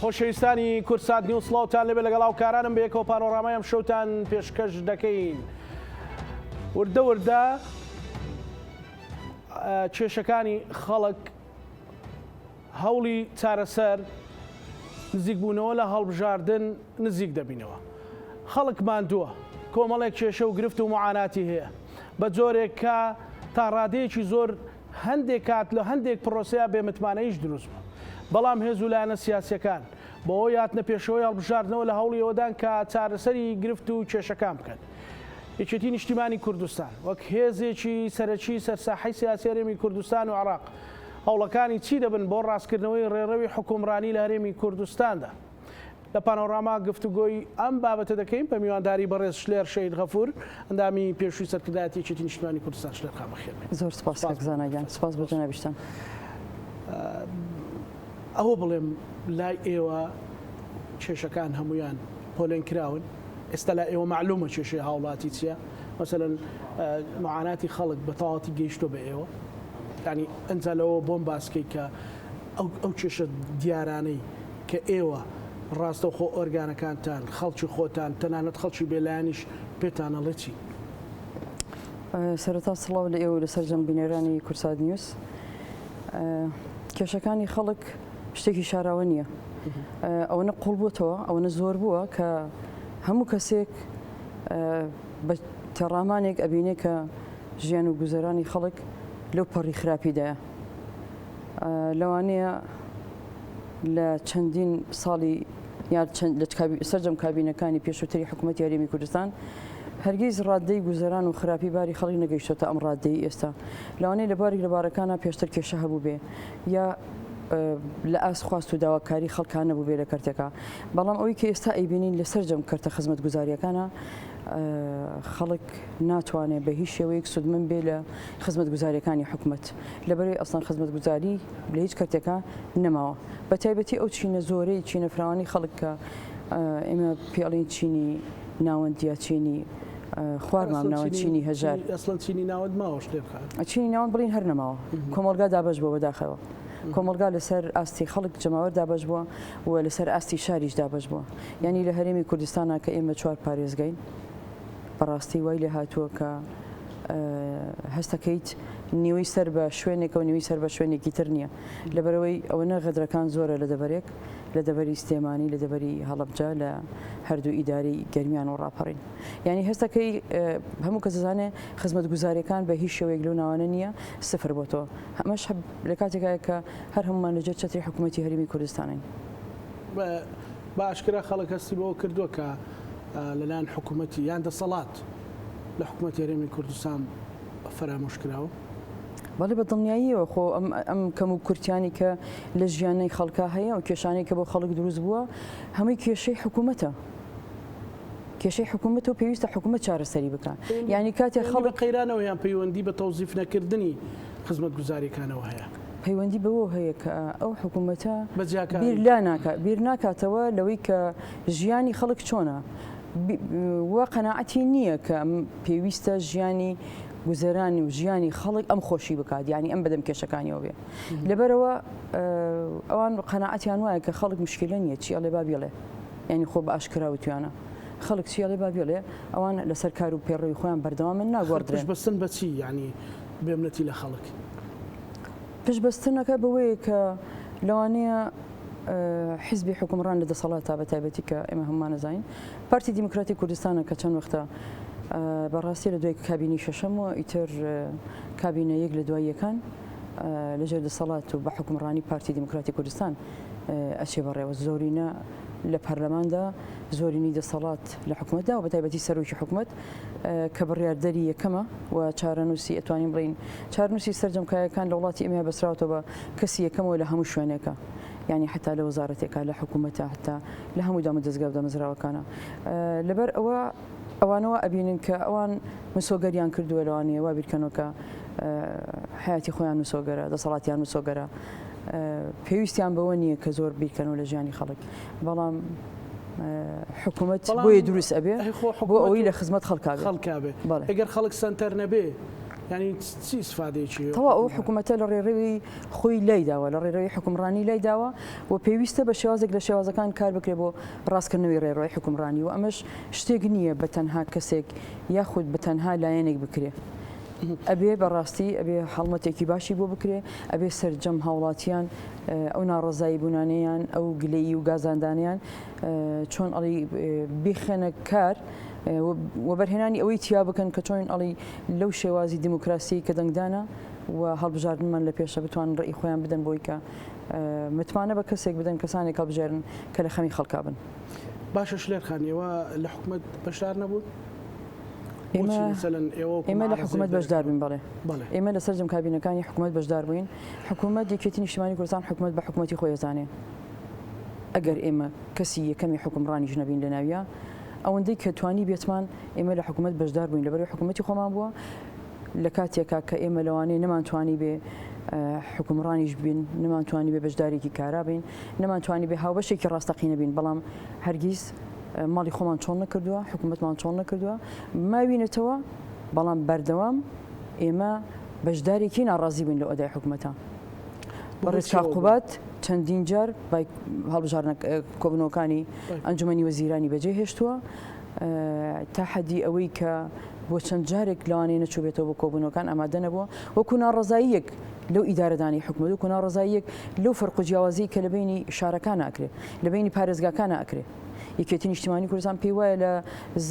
خۆشەویستانی کوردسات نیوز سڵاوتان لێبێ لەگەڵ هاوکارانم بەیەکەوە پانۆرامای ئەم شەوتان پێشکەش دەکەین وردە وردە کێشەکانی خەڵک هەوڵی چارەسەر نزیکبوونەوە لە هەڵبژاردن نزیک دەبینەوە. خەڵک ماندووە، کۆمەڵێک کێشە و گرفت و موعاناتی هەیە، بە جۆرێک کە تا ڕادەیەکی زۆر هەندێک کات لە هەندێک پرۆسەیا بێ متمانەییش دروست بوو. بەڵام هێز و لایەنە سیاسییەکان بەهۆی هاتنە پێشەوەی هەڵبژاردنەوە لە هەوڵی ئەوەدان کە چارەسەری گرفت و کێشەکان بکەن. یەکێتی نیشتیمانی کوردستان وەک هێزێکی سەرەکی سەر ساحەی سیاسی هەرێمی کوردستان و عێراق هەوڵەکانی چی دەبن بۆ ڕاستکردنەوەی ڕێڕەوی حوکمڕانی لە هەرێمی کوردستاندا؟ لە پانۆراما گفتوگۆی ئەم بابەتە دەکەین بە میوانداری بەڕێز شلێر شەهید غەفور، ئەندامی پێشووی سەرکردایەتی یەکێتی نیشتیمانی کوردستان. شلێر خان بەخێر بێی. زۆر سپاس کاک زانا گیان، سپاس بۆ جەنابیشتان. ئەوە بڵێم لای ئێوە کێشەکان هەموویان پۆلێن کراون؟ ئێستا لای ئێوە مەعلومە کێشەی هاوڵاتی چییە؟ مەسەلەن معاناتی خەڵک بە تەواوەتی گەیشتووە بە ئێوە؟ یانی ئەنجا لەوە بۆم باس کەی کە ئەو ئەو کێشە دیارانەی کە ئێوە ڕاستەوخۆ ئۆرگانەکانتان، خەڵکی خۆتان، تەنانەت خەڵکی بێلایەنیش پێتان ئەڵێ چی؟ سەرەتا سڵاو لە ئێوە و لە سەرجەم بینەرانی کوردسات نیوز. کێشەکانی خەڵک شتێکی شاراوە نییە. ئەوەنە قوڵ بووتەوە، ئەوەنە زۆر بووە کە هەموو کەسێک بە تێڕامانێک ئەبینێ کە ژیان و گوزەرانی خەڵک لەو پەڕی خراپیدایە. لەوانەیە لە چەندین ساڵی یا لە سەرجەم کابینەکانی پێشووتری حکوومەتی هەرێمی کوردستان هەرگیز ڕاددەی گوزەران و خراپی باری خەڵک نەگەیشتۆتە ئەم ڕاددەی ئێستا. لەوانەیە لە بارێک لە بارەکانا پێشتر کێشە هەبووبێ یا لە ئاست خواست و داواکاری خەڵکا نەبووبێ لە کەرتێکا، بەڵام ئەوەی کە ئێستا ئەیبینین لە سەرجەم کەرتە خزمەتگوزارییەکانا خەڵک ناتوانێ بە هیچ شێوەیەک سوودمەند بێ لە خزمەتگوزارییەکانی حکومەت، لەبەرئەوەی ئەسڵەن خزمەتگوزاری لە هیچ کەرتێکا نەماوە، بە تایبەتی ئەو چینە زۆرەی چینە فراوانی خەڵک کە ئێمە پێی ئەڵێین چینی ناوەند یا چینی خوار مامناوەند، چینی هەژار. ئەسڵەن چینی ناوەند ماوە شتێ بخات؟ چینی ناوەند بڵێین هەر نەماوە، کۆمەڵگا دابەش بووە بەداخەوە. کۆمەڵگا لەسەر ئاستی خەڵک جەماوەر دابەش بووە و لەسەر ئاستی شاریش دابەش بووە. یانی لە هەرێمی کوردستانا کە ئێمە چوار پارێزگاین بەڕاستی وای لێ هاتووە کە هەستەکەیت نیوەی سەر بە شوێنێکە و نیوەی سەر بە شوێنێکی تر نییە. لەبەرئەوەی ئەوەنە غەدرەکان زۆرە لە دەڤەرێک، لە دەڤەری سلێمانی، لە دەڤەری هەڵەبجە، لە هەردوو ئیدارەی گەرمیان و ڕاپەڕین. یانی هەستەکەی هەموو کەس دەزانێ خزمەتگوزارییەکان بە هیچ شێوەیەک لەو ناوانە نییە، سفر بۆتەوە. ئەمەش لە کاتێکایە کە هەر هەموومان لەژێر چەتری حکوومەتی هەرێمی کوردستانین. بە ئاشکرا خەڵک هەستی بەوە کردووە کە لەلایەن حکوومەتی یان دەسەڵات لە حکوومەتی هەرێمی کوردستان فەرامۆش کراوە؟ بەڵێ بە دڵنیاییەوە خۆ ئەم ئەم کەم و کورتیانی کە لە ژیانی خەڵکا هەیە و کێشانەی کە بۆ خەڵک دروست بووە هەمووی کێشەی حکوومەتە. کێشەی حکوومەتە و پێویستە حکوومەت چارەسەری بکا. یانی کاتێک پەیوەندی بە خەڵک. قەیرانەوە یان پەیوەندی بە تەوزیف نەکردنی خزمەتگوزارییەکانەوە هەیە؟ پەیوەندی بەوەوە هەیە کە ئەو حکوومەتە بە بیر جیاکاری. لا ناکا بیر ناکاتەوە لەوەی کە ژیانی خەڵک چۆنە وا قەناعەتی نییە کە پێویستە ژیانی گوزەرانی و ژیانی خەڵک ئەم خۆشی بکات یانی ئەم بەدەم کێشەکانیەوە بێ لەبەرەوە ئەوان قەناعەتیان وایە کە خەڵک مشکلە نییە چی ئەڵێ با بیڵێ یانی خۆ بە ئاشکرا وتویانە خەڵک چی ئەڵێ با بیڵێ ئەوان لەسەر کار و پێڕەوی خۆیان بەردەوامن ناگۆڕدرێن. پشت بەستن بە چی یانی بێمنەتی لە خەڵک؟ پشت بەستنەکە بەوەیە کە لەوانەیە حیزبی حوکمڕان لە دەسەڵاتە بە تایبەتی کە ئێمە هەموومان ئەزانین پارتی دیموکراتی کوردستانە کە چەند وەختە بەڕاستی لە دوای کابینەی شەشەم و ئیتر کابینە یەک لە دوای یەکان لەژێر دەسەڵات و بە حوکمڕانی پارتی دیموکراتی کوردستان ئەچێ بەڕێوە زۆرینە لە پەرلەماندا زۆرینەی دەسەڵات لە حکومەتدا و بەتایبەتی سەرۆکی حکومەت کە بڕیاردەری یەکەمە و چارەنووسی ئەتوانین بڵێین چارەنووسی سەرجەم کایەکان لە وڵاتی ئێمە بەسراوەتەوە بە کەسی یەکەمەوە لە هەموو شوێنێکە یانی حتا لە وەزارەتێکا لە حکوومەتە حتا لە هەموو دامودەزگا و دامەزراوەکانە لەبەر ئەوە ئەوانەوە ئەبینن کە ئەوان مسۆگەریان کردووە لەوانەیە وا بیرکەنەوە کە حیاتی خۆیان مسۆگەرە دەسەڵاتیان مسۆگەرە پێویستیان بەوە نییە کە زۆر بیرکەنەوە لە ژیانی خەڵک بەڵام حکوومەت بۆیە دروست ئەبێ بۆ ئەوەی لە خزمەت خەڵکا خەڵکا بێ ئەگەر خەڵک سەنتەر نەبێ. یانی چی ئیسفادەیەکی هەیە؟ تەواو ئەو حکوومەتە لە ڕێڕەوی خۆی لای داوە، لە ڕێڕەوی حوکمڕانی لای داوە و پێویستە بە شێوازێک لە شێوازەکان کار بکرێت بۆ ڕاستکردنەوەی ڕێڕەوی حوکمڕانی و ئەمەش شتێک نییە بە تەنها کەسێک یاخود بە تەنها لایەنێک بکرێ. ئەبێ بە ڕاستی ئەبێ هەڵمەتێکی باشی بۆ بکرێ، ئەبێ سەرجەم هاوڵاتیان ئەو ناڕەزایی بوونانەیان، ئەو گلەیی و گازاندانەیان چۆن ئەڵی بیخەنە کار، وەبەرهێنانی ئەوەی تیا بکەن کە چۆن ئەڵی لەو شێوازی دیموکراسیەی کە دەنگدانە و هەڵبژاردنمان لە پێشە بتوانن ڕێی خۆیان بدەن بۆی کە متمانە بە کەسێک بدەن کەسانێک هەڵبژێرن کە لە خەمی خەڵکا بن. باشە شلێر خان ئێوە لە حکومەت بەشدار نەبوون؟ ئێمە لە حکومەت بەشدار بووین بەڵێ ئێمە لە سەرجەم کابینەکانی حکومەت بەشدار بووین حکومەت یەکێتی نیشتمانی کوردستان حکومەت بە حکومەتی خۆی ئەزانێ ئەگەر ئێمە کەسی یەکەمی حوکمڕانیش نەبین لە ناویا ئەوەندەی کە توانی بێتمان ئێمە لە حکوومەت بەشدار بووین لەبەرەوەی حکوومەتی خۆمان بووە لە کاتێکا کە ئێمە لەوانەیە نەمانتوانی بێ حکومڕانیش بین نەمانتوانی بێ بەشدارێکی کارا بین نەمانتوانی بێ هاوبەشێکی ڕاستەقینە بین بەڵام هەرگیز ماڵی خۆمان چۆڵ نەکردووە حکوومەتمان چۆڵ نەکردووە ماوینەتەوە بەڵام بەردەوام ئێمە بەشدارێکی ناڕازی بووین لە ئەدای حکوومەتە. بەڕێز کاک قوباد چەندین جار هەڵبژاردنە کۆبوونەوەکانی ئەنجومەنی وەزیرانی بەجێ هێشتووە تا حەدی ئەوەی کە بۆ چەند جارێک لەوانەیە نەچووبێتەوە بۆ کۆبوونەوەکان ئامادە نەبووە وەکو ناڕەزاییەک لەو ئیدارەدانی حکومەت وەکو ناڕەزاییەک لەو فەرق و جیاوازی کە لە بینی شارەکان ئەکرێ لە بینی پارێزگاکان ئەکرێ یەکێتی نیشتیمانی کوردستان پێی وایە لە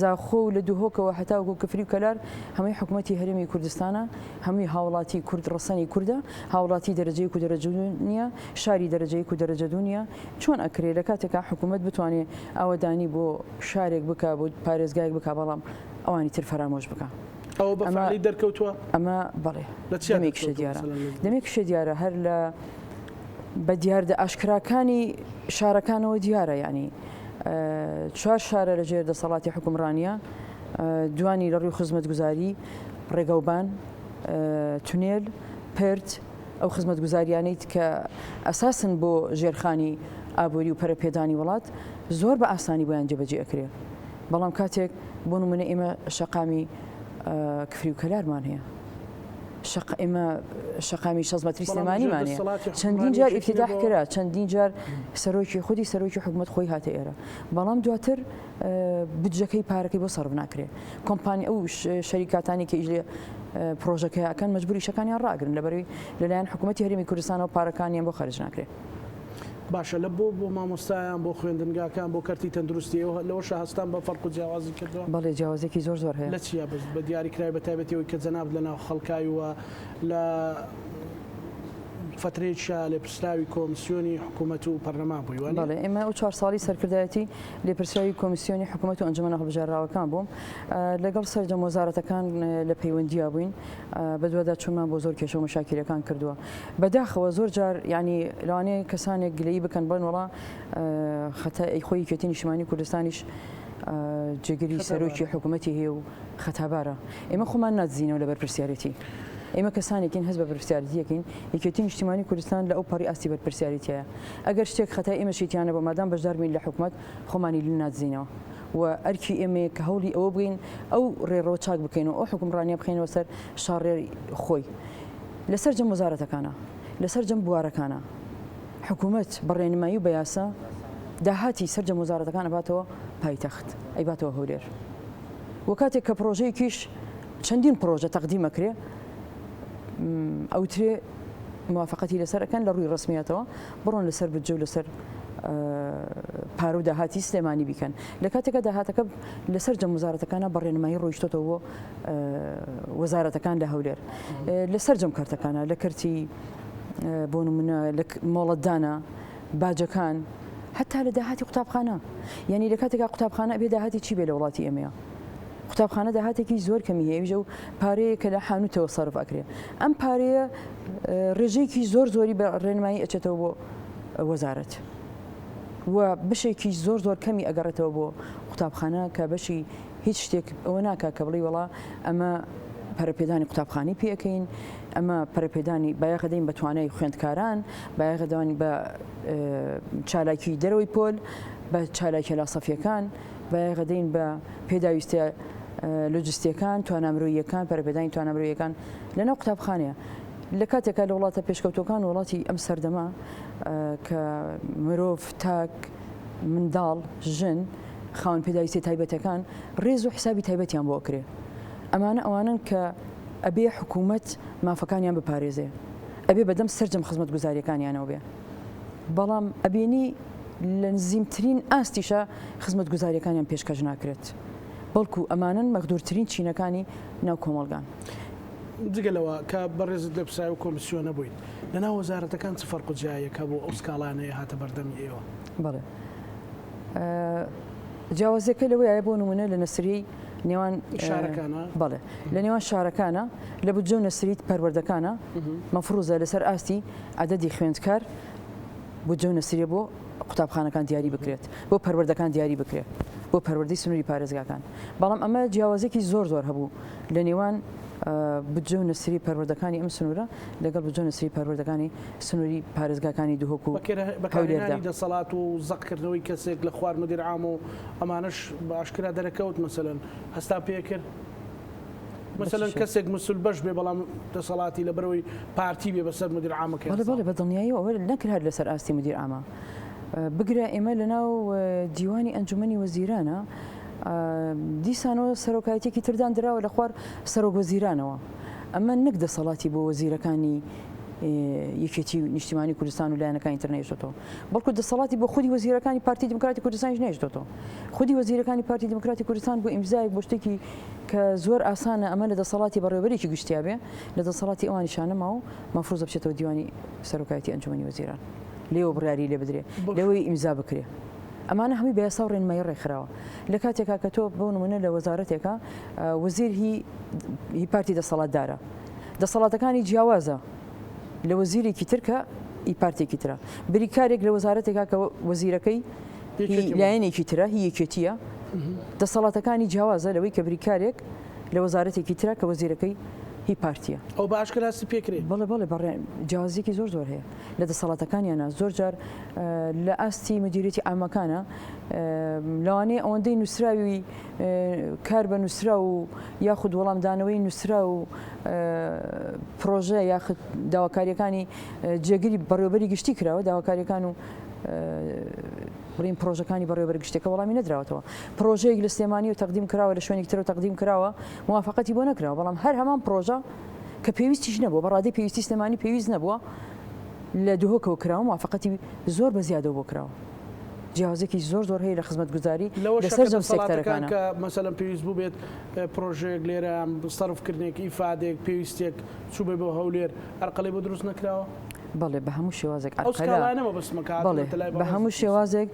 زاخۆ و لە دهۆکەوە هەتاوەکو کفری و کەلار هەمووی حکومەتی هەرێمی کوردستانە هەمووی هاوڵاتی کورد ڕەسەنی کوردە، هاوڵاتی دەرەجە یەک و دەرەجە دوو نیە، شاری دەرەجە یەک و دەرەجە دوو نیە، چۆن ئەکرێ لە کاتێکا حکومەت بتوانێ ئاوەدانی بۆ شارێک بکا بۆ پارێزگایەک بکا بەڵام ئەوانی تر فەرامۆش بکا؟ ئەوە بە فعلی دەرکەوتووە؟ ئەمە بەڵێ لە چیا دەمێکیشە دەرکەوتووە دیارە مەسەلەن لە دەمێکیشە دیارە هەر لە بە دیاردە ئاشکراکانی شارەکانەوە دیارە یانی چوار شارە لە ژێر دەسەڵاتی حوکمڕانیە دوانی لە ڕووی خزمەتگوزاری ڕێگەوبان، تونێل، پرد، ئەو خزمەتگوزاریانەی کە ئەساسن بۆ ژێرخانی ئابووری و پەرەپێدانی وڵات زۆر بە ئاسانی بۆیان جێبەجێ ئەکرێ. بەڵام کاتێک بۆ نمونە ئێمە شەقامی کفری و کەلارمان هەیە. شەق ئێمە شەقامی 6 مەتری سلێمانیمان هەیە. چەندین جار ئیفتتاح کرا، چەندین جار سەرۆکی خودی سەرۆکی حکومەت خۆی هاتە ئێرە. بەڵام دواتر بودجەکەی پارەکەی بۆ سەرف ناکرێ. کۆمپانی ئەو شەریکاتانی کە ئیش لە پرۆژەکە ئەکەن مەجبور ئیشەکانیان ڕاگرن لەبەرەوەی لەلایەن حکوومەتی هەرێمی کوردستانەوە پارەکانیان بۆ خەرج ناکرێ. باشە لە بۆ بۆ مامۆستایان بۆ خوێندنگاکان بۆ کەرتی تەندروستی ئێوە لەوەشا هەستان بە فەرق و جیاوازی کردووە؟ بەڵێ جیاوازیەکی زۆر زۆر هەیە. لە چیا بەس بە دیاریکراوی بە تایبەتی ئەوەی کە جەنابت لە ناو خەڵکای و لە فەترەیەکیشا لێپرسراوی کۆمسیۆنی حکوومەت و پەرلەمان بووی وانیە؟ بەڵێ ئێمە ئەو چوار ساڵی سەرکردایەتی لێپرسراوی کۆمیسیۆنی حکوومەت و ئەنجومەنە هەڵبژێرراوەکان بووم. لەگەڵ سەرجەم وەزارەتەکان لە پەیوەندیا بووین. بەدواداچوونمان بۆ زۆر کێشە و مەشاکیلەکان کردووە. بەداخەوە زۆر جار یانی لەوانەیە کەسانێک گلەیی بکەن بڵێن وەڵا خەتای خۆی یەکێتی نیشتمانی کوردستانیش جێگری سەرۆکی حکوومەتی هەیە و خەتابارە. ئێمە خۆمان نادزینەوە لە بەرپرسیارێتی. ئێمە کەسانێکین هەست بە بەرپرسیارێتیەکەین. یەکێتی نیشتیمانی کوردستان لە ئەوپەڕی ئاستی بەرپرسیارێتیایە. ئەگەر شتێک خەتای ئێمەشی تیا نەبوو مادام بەشدار بووین لە حکومەت خۆمانی لێ نادزینەوە و ئەرکی ئێمەیە کە هەوڵی ئەوە بگەین ئەو ڕێڕەوە چاک بکەین و ئەو حوکمڕانیە بخەینەوە سەر شاڕێی خۆی لە سەرجەم وەزارەتەکانا لە سەرجەم بوارەکانا حکومەت بە ڕێنمایی و بە یاسا داهاتی سەرجەم وەزارەتەکان ئەباتەوە پایتەخت ئەیباتەوە هەولێر و کاتێک کە پڕۆژەیەکیش چەندین پڕۆژە تەقدیم ئەکرێ ئەوترێ موافقەتی لەسەر ئەکەن لە ڕووی ڕسمیاتەوە بڕۆن لەسەر بودجە و لەسەر پارە و داهاتی سلێمانی بیکەن لە کاتێکە داهاتەکە لەسەر جەم وەزارەتەکانە بە ڕێنمایی ڕۆیشتۆتەوە بۆ وەزارەتەکان لە هەولێر لەسەر جەم کەرتەکانە لە کەرتی بۆ نمونە لە مۆڵەتدانە باجەکان حتا لە داهاتی قوتابخانە یعنی لە کاتێکا قوتابخانە بێ داهاتی چی بێ لە وڵاتی ئێمەیە قوتابخانە داهاتێکی زۆر کەمی هەیە ئەویش ئەو پارەیە کە لە حانوتەوە سەرف ئەکرێ ئەم پارەیە ڕێژەیەکی زۆر زۆری بە ڕێنمایی ئەچێتەوە بۆ وەزارەت و بەشێکی زۆر زۆر کەمی ئەگەڕێتەوە بۆ قوتابخانە کە بەشی هیچ شتێک ئەوە ناکە کە بڵی وڵا ئەمە پەرەپێدانی قوتابخانی پێەکەین ئەمە پەرەپێدانی بایەخەدەین بە توانای خوێندکاران بایەخدانی بە چالاکی دەرەوەی پۆل بە چالاکیە لاسەفیەکان بایەخ دەین بە پێداویستیە لۆجستیەکان، توانا مرۆییەکان، پەرەپێدانی توانا مرۆییەکان لەناو قوتابخانەیە. لە کاتێکا لە وڵاتە پێشکەوتووەکان و وڵاتی ئەم سەردەمە کە مرۆڤ، تاک، منداڵ، ژن، خاوەن پێداویستیە تایبەتەکان ڕێز و حسابی تایبەتیان بۆ ئەکرێ. ئەمانە ئەوانەن کە ئەبێ حکوومەت مافەکانیان بپارێزێ. ئەبێ بەدەم سەرجەم خزمەتگوزاریەکانیانەوە بێ. بەڵام ئەبینی لە نزیمترین ئاستیشا خزمەتگوزاریەکانیان پێشکەش ناکرێت. بەڵکو ئەمانەن مەغدورترین چینەکانی ناو کۆمەڵگان. جگە لەوە کە بەڕێزت لێپرسراوی کۆمسیۆنە بوویت، لەناو وەزارەتەکان چ فەرق و جیاییەک هەبوو ئەو سکاڵانەی هاتە بەردەمی ئێوە؟ بەڵێ. جیاوازیەکە لەوەیە بۆ نمونە لە نەسریەی نێوان شارەکانە بەڵێ لە نێوان شارەکانە لە بودجە و نەسریت پەروەردەکانە مەفروزە لەسەر ئاستی عەدەدی خوێندکار بودجە و نەسریە بۆ قوتابخانەکان دیاری بکرێت بۆ پەروەردەکان دیاری بکرێت بۆ پەروەردەی سنووری پارێزگاکان بەڵام ئەمە جیاوازێکی زۆر زۆر هەبوو لە نێوان بودجە و نەسری پەروەردەکانی ئەم سنوورە لەگەڵ بودجە و نەسری پەروەردەکانی سنووری پارێزگاکانی دهۆک و هەولێردا. بەکارهێنانی دەسەڵات و زەقکردنەوەی کەسێک لە خوار مدیر عام و ئەمانەش بە ئاشکرا دەرەکەوت مەسەلەن هەستان پێکرد؟ مەسەلەن کەسێک مسول بەش بێ بەڵام دەسەڵاتی لەبەرئەوەی پارتی بێ بەسەر مدیر عامەکەیان بەڵێ بەڵێ بە دڵنیاییەوە ئەوە نەکرد هەر لەسەر ئاستی مدیر عامە بگرە ئێمە لەناو دیوانی ئەنجومەنی وەزیرانە دیسانەوە سەرۆکایەتیەکی تر داندراوە لە خوار سەرۆک وەزیرانەوە ئەمە نەک دەسەڵاتی بۆ وەزیرەکانی یەکێتی و نیشتیمانی کوردستان و لایەنەکانی تر نەهێشتۆتەوە بەڵکو دەسەڵاتی بۆ خودی وەزیرەکانی پارتی دیموکراتی کوردستانیش نەهێشتۆتەوە خودی وەزیرەکانی پارتی دیموکراتی کوردستان بۆ ئیمزایەک بۆ شتێکی کە زۆر ئاسانە ئەمە لە دەسەڵاتی بەڕێوەبەرێکی گشتیا بێ لە دەسەڵاتی ئەوانیشا نەما و مەفروزە بچێتەوە دیوانی سەرۆکایەتی ئەنجومەنی وەزیران لێوە بڕیاری لێ بدرێ لەوەی ئیمزا بکرێ ئەمانە هەمووی بە یاسا و ڕێنمایی ڕێکخراوە لە کاتێکا کە تۆ بۆ نمونە لە وەزارەتێکا وەزیر هی هی پارتی دەسەڵاتدارە دەسەڵاتەکانی جیاوازە لە وەزیرێکی تر کە ئی پارتێکی ترە بریکارێک لە وەزارەتێکا کە وەزیرەکەی لایەنێکی ترە هی یەکێتیە دەسەڵاتەکانی جیاوازە لەوەی کە بریکارێک لە وەزارەتێکی ترە کە وەزیرەکەی هی پارتیە. ئەو بە ئاشکرا هەستی پێکرێ. بەڵێ بەڵێ بەڕێ جیاوازیەکی زۆر زۆر هەیە لە دەسەڵاتەکانیانە زۆر جار لە ئاستی مدیریەتی عامەکانە لەوانەیە ئەوەندەی نووسراوی کار بە نووسراو و یاخود وەڵامدانەوەی نووسراو و پرۆژە یاخود داواکاریەکانی جێگری بەڕێوەبەری گشتی کراوە داواکاریەکان و بڵین پرۆژەکانی بەڕێوەبەر گشتەکە وەڵامی نەدراوەتەوە پرۆژەیەک لە سلێمانی و تەقدیم کراوە لە شوێنێکی ترەوە تەقدیم کراوە موافقەتی بۆ نەکراوە بەڵام هەر هەمان پرۆژە کە پێویستیش نەبووە بە ڕادەی پێویستی سلێمانی پێویست نەبووە لە دهۆکەوە کراوە موافقەتی زۆر بە زیادەوە بۆ کراوە جیاوازێکی زۆر زۆر هەیە لە خزمەتگوزاری لەوە لە شەکە سەرجەم دەسەڵاتەکان سێکتەرەکانە. کە مەسەلەن پێویست بووبێت پرۆژەیەک لێرە سەرفکردنێک ئیفادێک پێویستێک چووبێ بۆ هەولێر ئەرقەلەی بۆ دروست نەکراوە؟ بەڵێ بە هەموو شێوازێک ئەو عەرقەلە سکاڵایانە مەبەستمە کە بەڵێ هاتوونەتە لای بە بەڕێزت هەموو پرسم. شێوازێک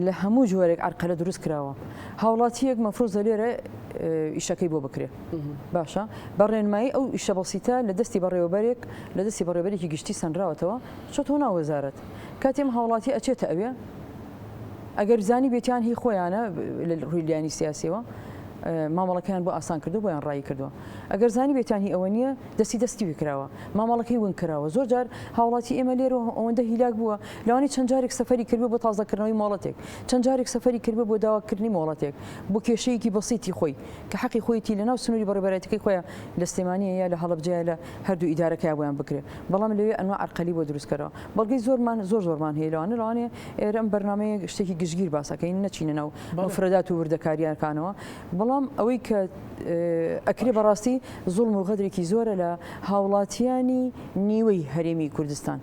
لە هەموو جۆرێک عەرقەلە دروست کراوە هاوڵاتییەک مەفروزە لێرە ئیشەکەی بۆ بکرێ باشە بە ڕێنمایی ئەو ئیشە بەسیتە لە دەستی بەڕێوەبەرێک لە دەستی بەڕێوەبەرێکی گشتی سەنراوەتەوە چۆتەوە ناو وەزارەت کاتێ ئەم هاوڵاتی ئەچێتە ئەوێ ئەگەر زانی بێتیان هی خۆیانە لە ڕووی لایەنی سیاسیەوە مامەڵەکەیان بۆ ئاسان کردو بۆیان ڕایی کردووە ئەگەر زانی بێتیان هی ئەوە نییە دەستی دەستی وی کراوە مامەڵەکەی ون کراوە زۆر جار هاوڵاتی ئێمە لێرە ئەوەندە هیلاک بووە لەوانەیە چەند جارێک سەفەری کردبێ بۆ تازەکردنەوەی مۆڵەتێک چەند جارێک سەفەری کردبێ بۆ داواکردنی مۆڵەتێک بۆ کێشەیەکی بەسیتی خۆی کە حەقی خۆیەتی لەناو سنووری بەڕێوەبەرایەتیەکەی خۆیان لە سلێمانیە یا لە هەڵەبجەیە لە هەردوو ئیدارەکەیا بۆیان بکرێ بەڵام لەوێ ئەنوا عەرقەلی بۆ دروست کەرەوە بەڵگەی زۆرمان زۆر زۆرمان هەیە لەوانە لەوانەیە ئێرە ئەم بەرنامەیە شتێکی گشتگیر باس ئەکەین نەچینە ناو مفرەدات و وردەکارییەکانەوە بەڵام ئەوەی کە ئەکرێ بەڕاستی زوڵم و غەدرێکی زۆرە لە هاوڵاتیانی نیوەی هەرێمی کوردستان.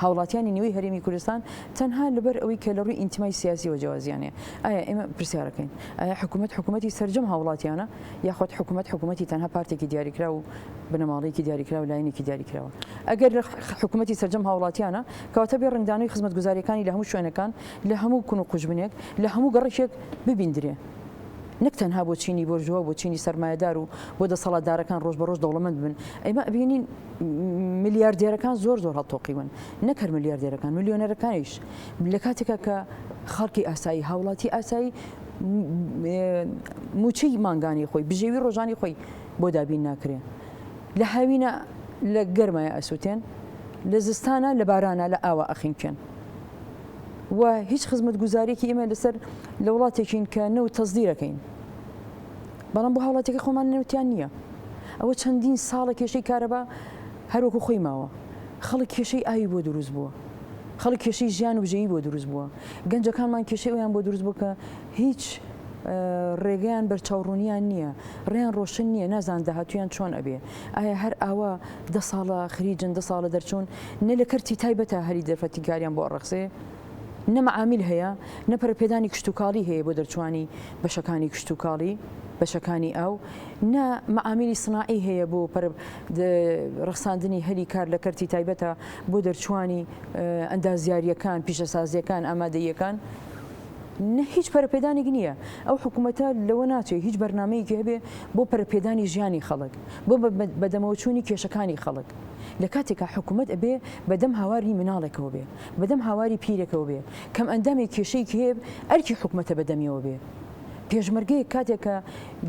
هاوڵاتیانی نیوەی هەرێمی کوردستان تەنها لەبەر ئەوەی کە لە ڕووی ئینتمای سیاسیەوە جیاوازیان هەیە. ئایا ئێمە پرسیارەکەین ئایا حکوومەت حکوومەتی سەرجەم هاوڵاتیانە یاخود حکوومەت حکوومەتی تەنها پارتێکی دیاریکراو و بنەماڵەیەکی دیاریکراو لایەنێکی دیاریکراوە؟ ئەگەر حکوومەتی سەرجەم هاوڵاتیانە کەواتە بێ ڕەنگدانەوەی خزمەتگوزارییەکانی لە هەموو شوێنەکان لە هەموو کون و قوژبنێک لە هەموو گەڕەکێک ببیندرێ نەک تەنها بۆ چینی بۆرژوا و بۆ چینی سەرمایەدار و بۆ دەسەڵاتدارەکان ڕۆژ بە ڕۆژ دەوڵەمەند ببن ئێمە ئەبینین ملیاردێرەکان زۆر زۆر هەڵتۆقیون نەک هەر ملیاردێرەکان ملیۆنەرەکانیش لە کاتێکا کە خەڵکی ئاسایی هاوڵاتی ئاسایی موچەی مانگانی خۆی بژێوی ڕۆژانی خۆی بۆ دابین ناکرێ لە هاوینە لە گەرمایە ئەسووتێن لە زستانە لە بارانە لە ئاوا ئەخینکێن و هیچ خزمەتگوزاریەکی ئێمە لەسەر لە وڵاتێکین کە نەوت تەزدیرەکەین. بەڵام بۆ هاوڵاتیەکەی خۆمان نەوتیان نییە. ئەوە چەندین ساڵە کێشەی کارەبا هەر وەکو خۆی ماوە. خەڵک کێشەی ئاوی بۆ دروست بووە. خەڵک کێشەی ژیان و بژێوی بۆ دروست بووە. گەنجەکانمان کێشەی ئەویان بۆ دروست بووە کە هیچ ڕێگەیان بەرچاوڕوونیان نییە، ڕێیان ڕۆشن نییە، نازانن داهاتوویان چۆن ئەبێ. ئایا هەر ئاوا دە ساڵە خریجن، دە ساڵە دەرچوون، نە لە کەرتی تایبەتا هەلی دەرفەتی کاریان بۆ ئەڕەخسێ، نە مەعامیل هەیە، نە پەرەپێدانی کشتوکاڵی هەیە بۆ دەرچووانی بەشەکانی کشتوکاڵی، بەشەکانی ئاو، نە مەعامیلی سناعی هەیە بۆ پەرە ڕەخساندنی هەلی کار لە کەرتی تایبەتا بۆ دەرچووانی ئەندازیارییەکان، پیشەسازییەکان، ئامادەییەکان. نە هیچ پەرەپێدانێک نییە. ئەو حکوومەتە لەوە ناچێ هیچ بەرنامەیەکی هەبێ بۆ پەرەپێدانی ژیانی خەڵک، بۆ بەدەمەوەچوونی کێشەکانی خەڵک. لە کاتێکا حکوومەت ئەبێ بەدەم هاواری مناڵێکەوە بێ، بەدەم هاواری پیرێکەوە بێ، کەمئەندامێک کێشەیەکی هەیە ئەرکی حکومەتە بەدەمیەوە بێ. پێشمەرگەیەک کاتێک کە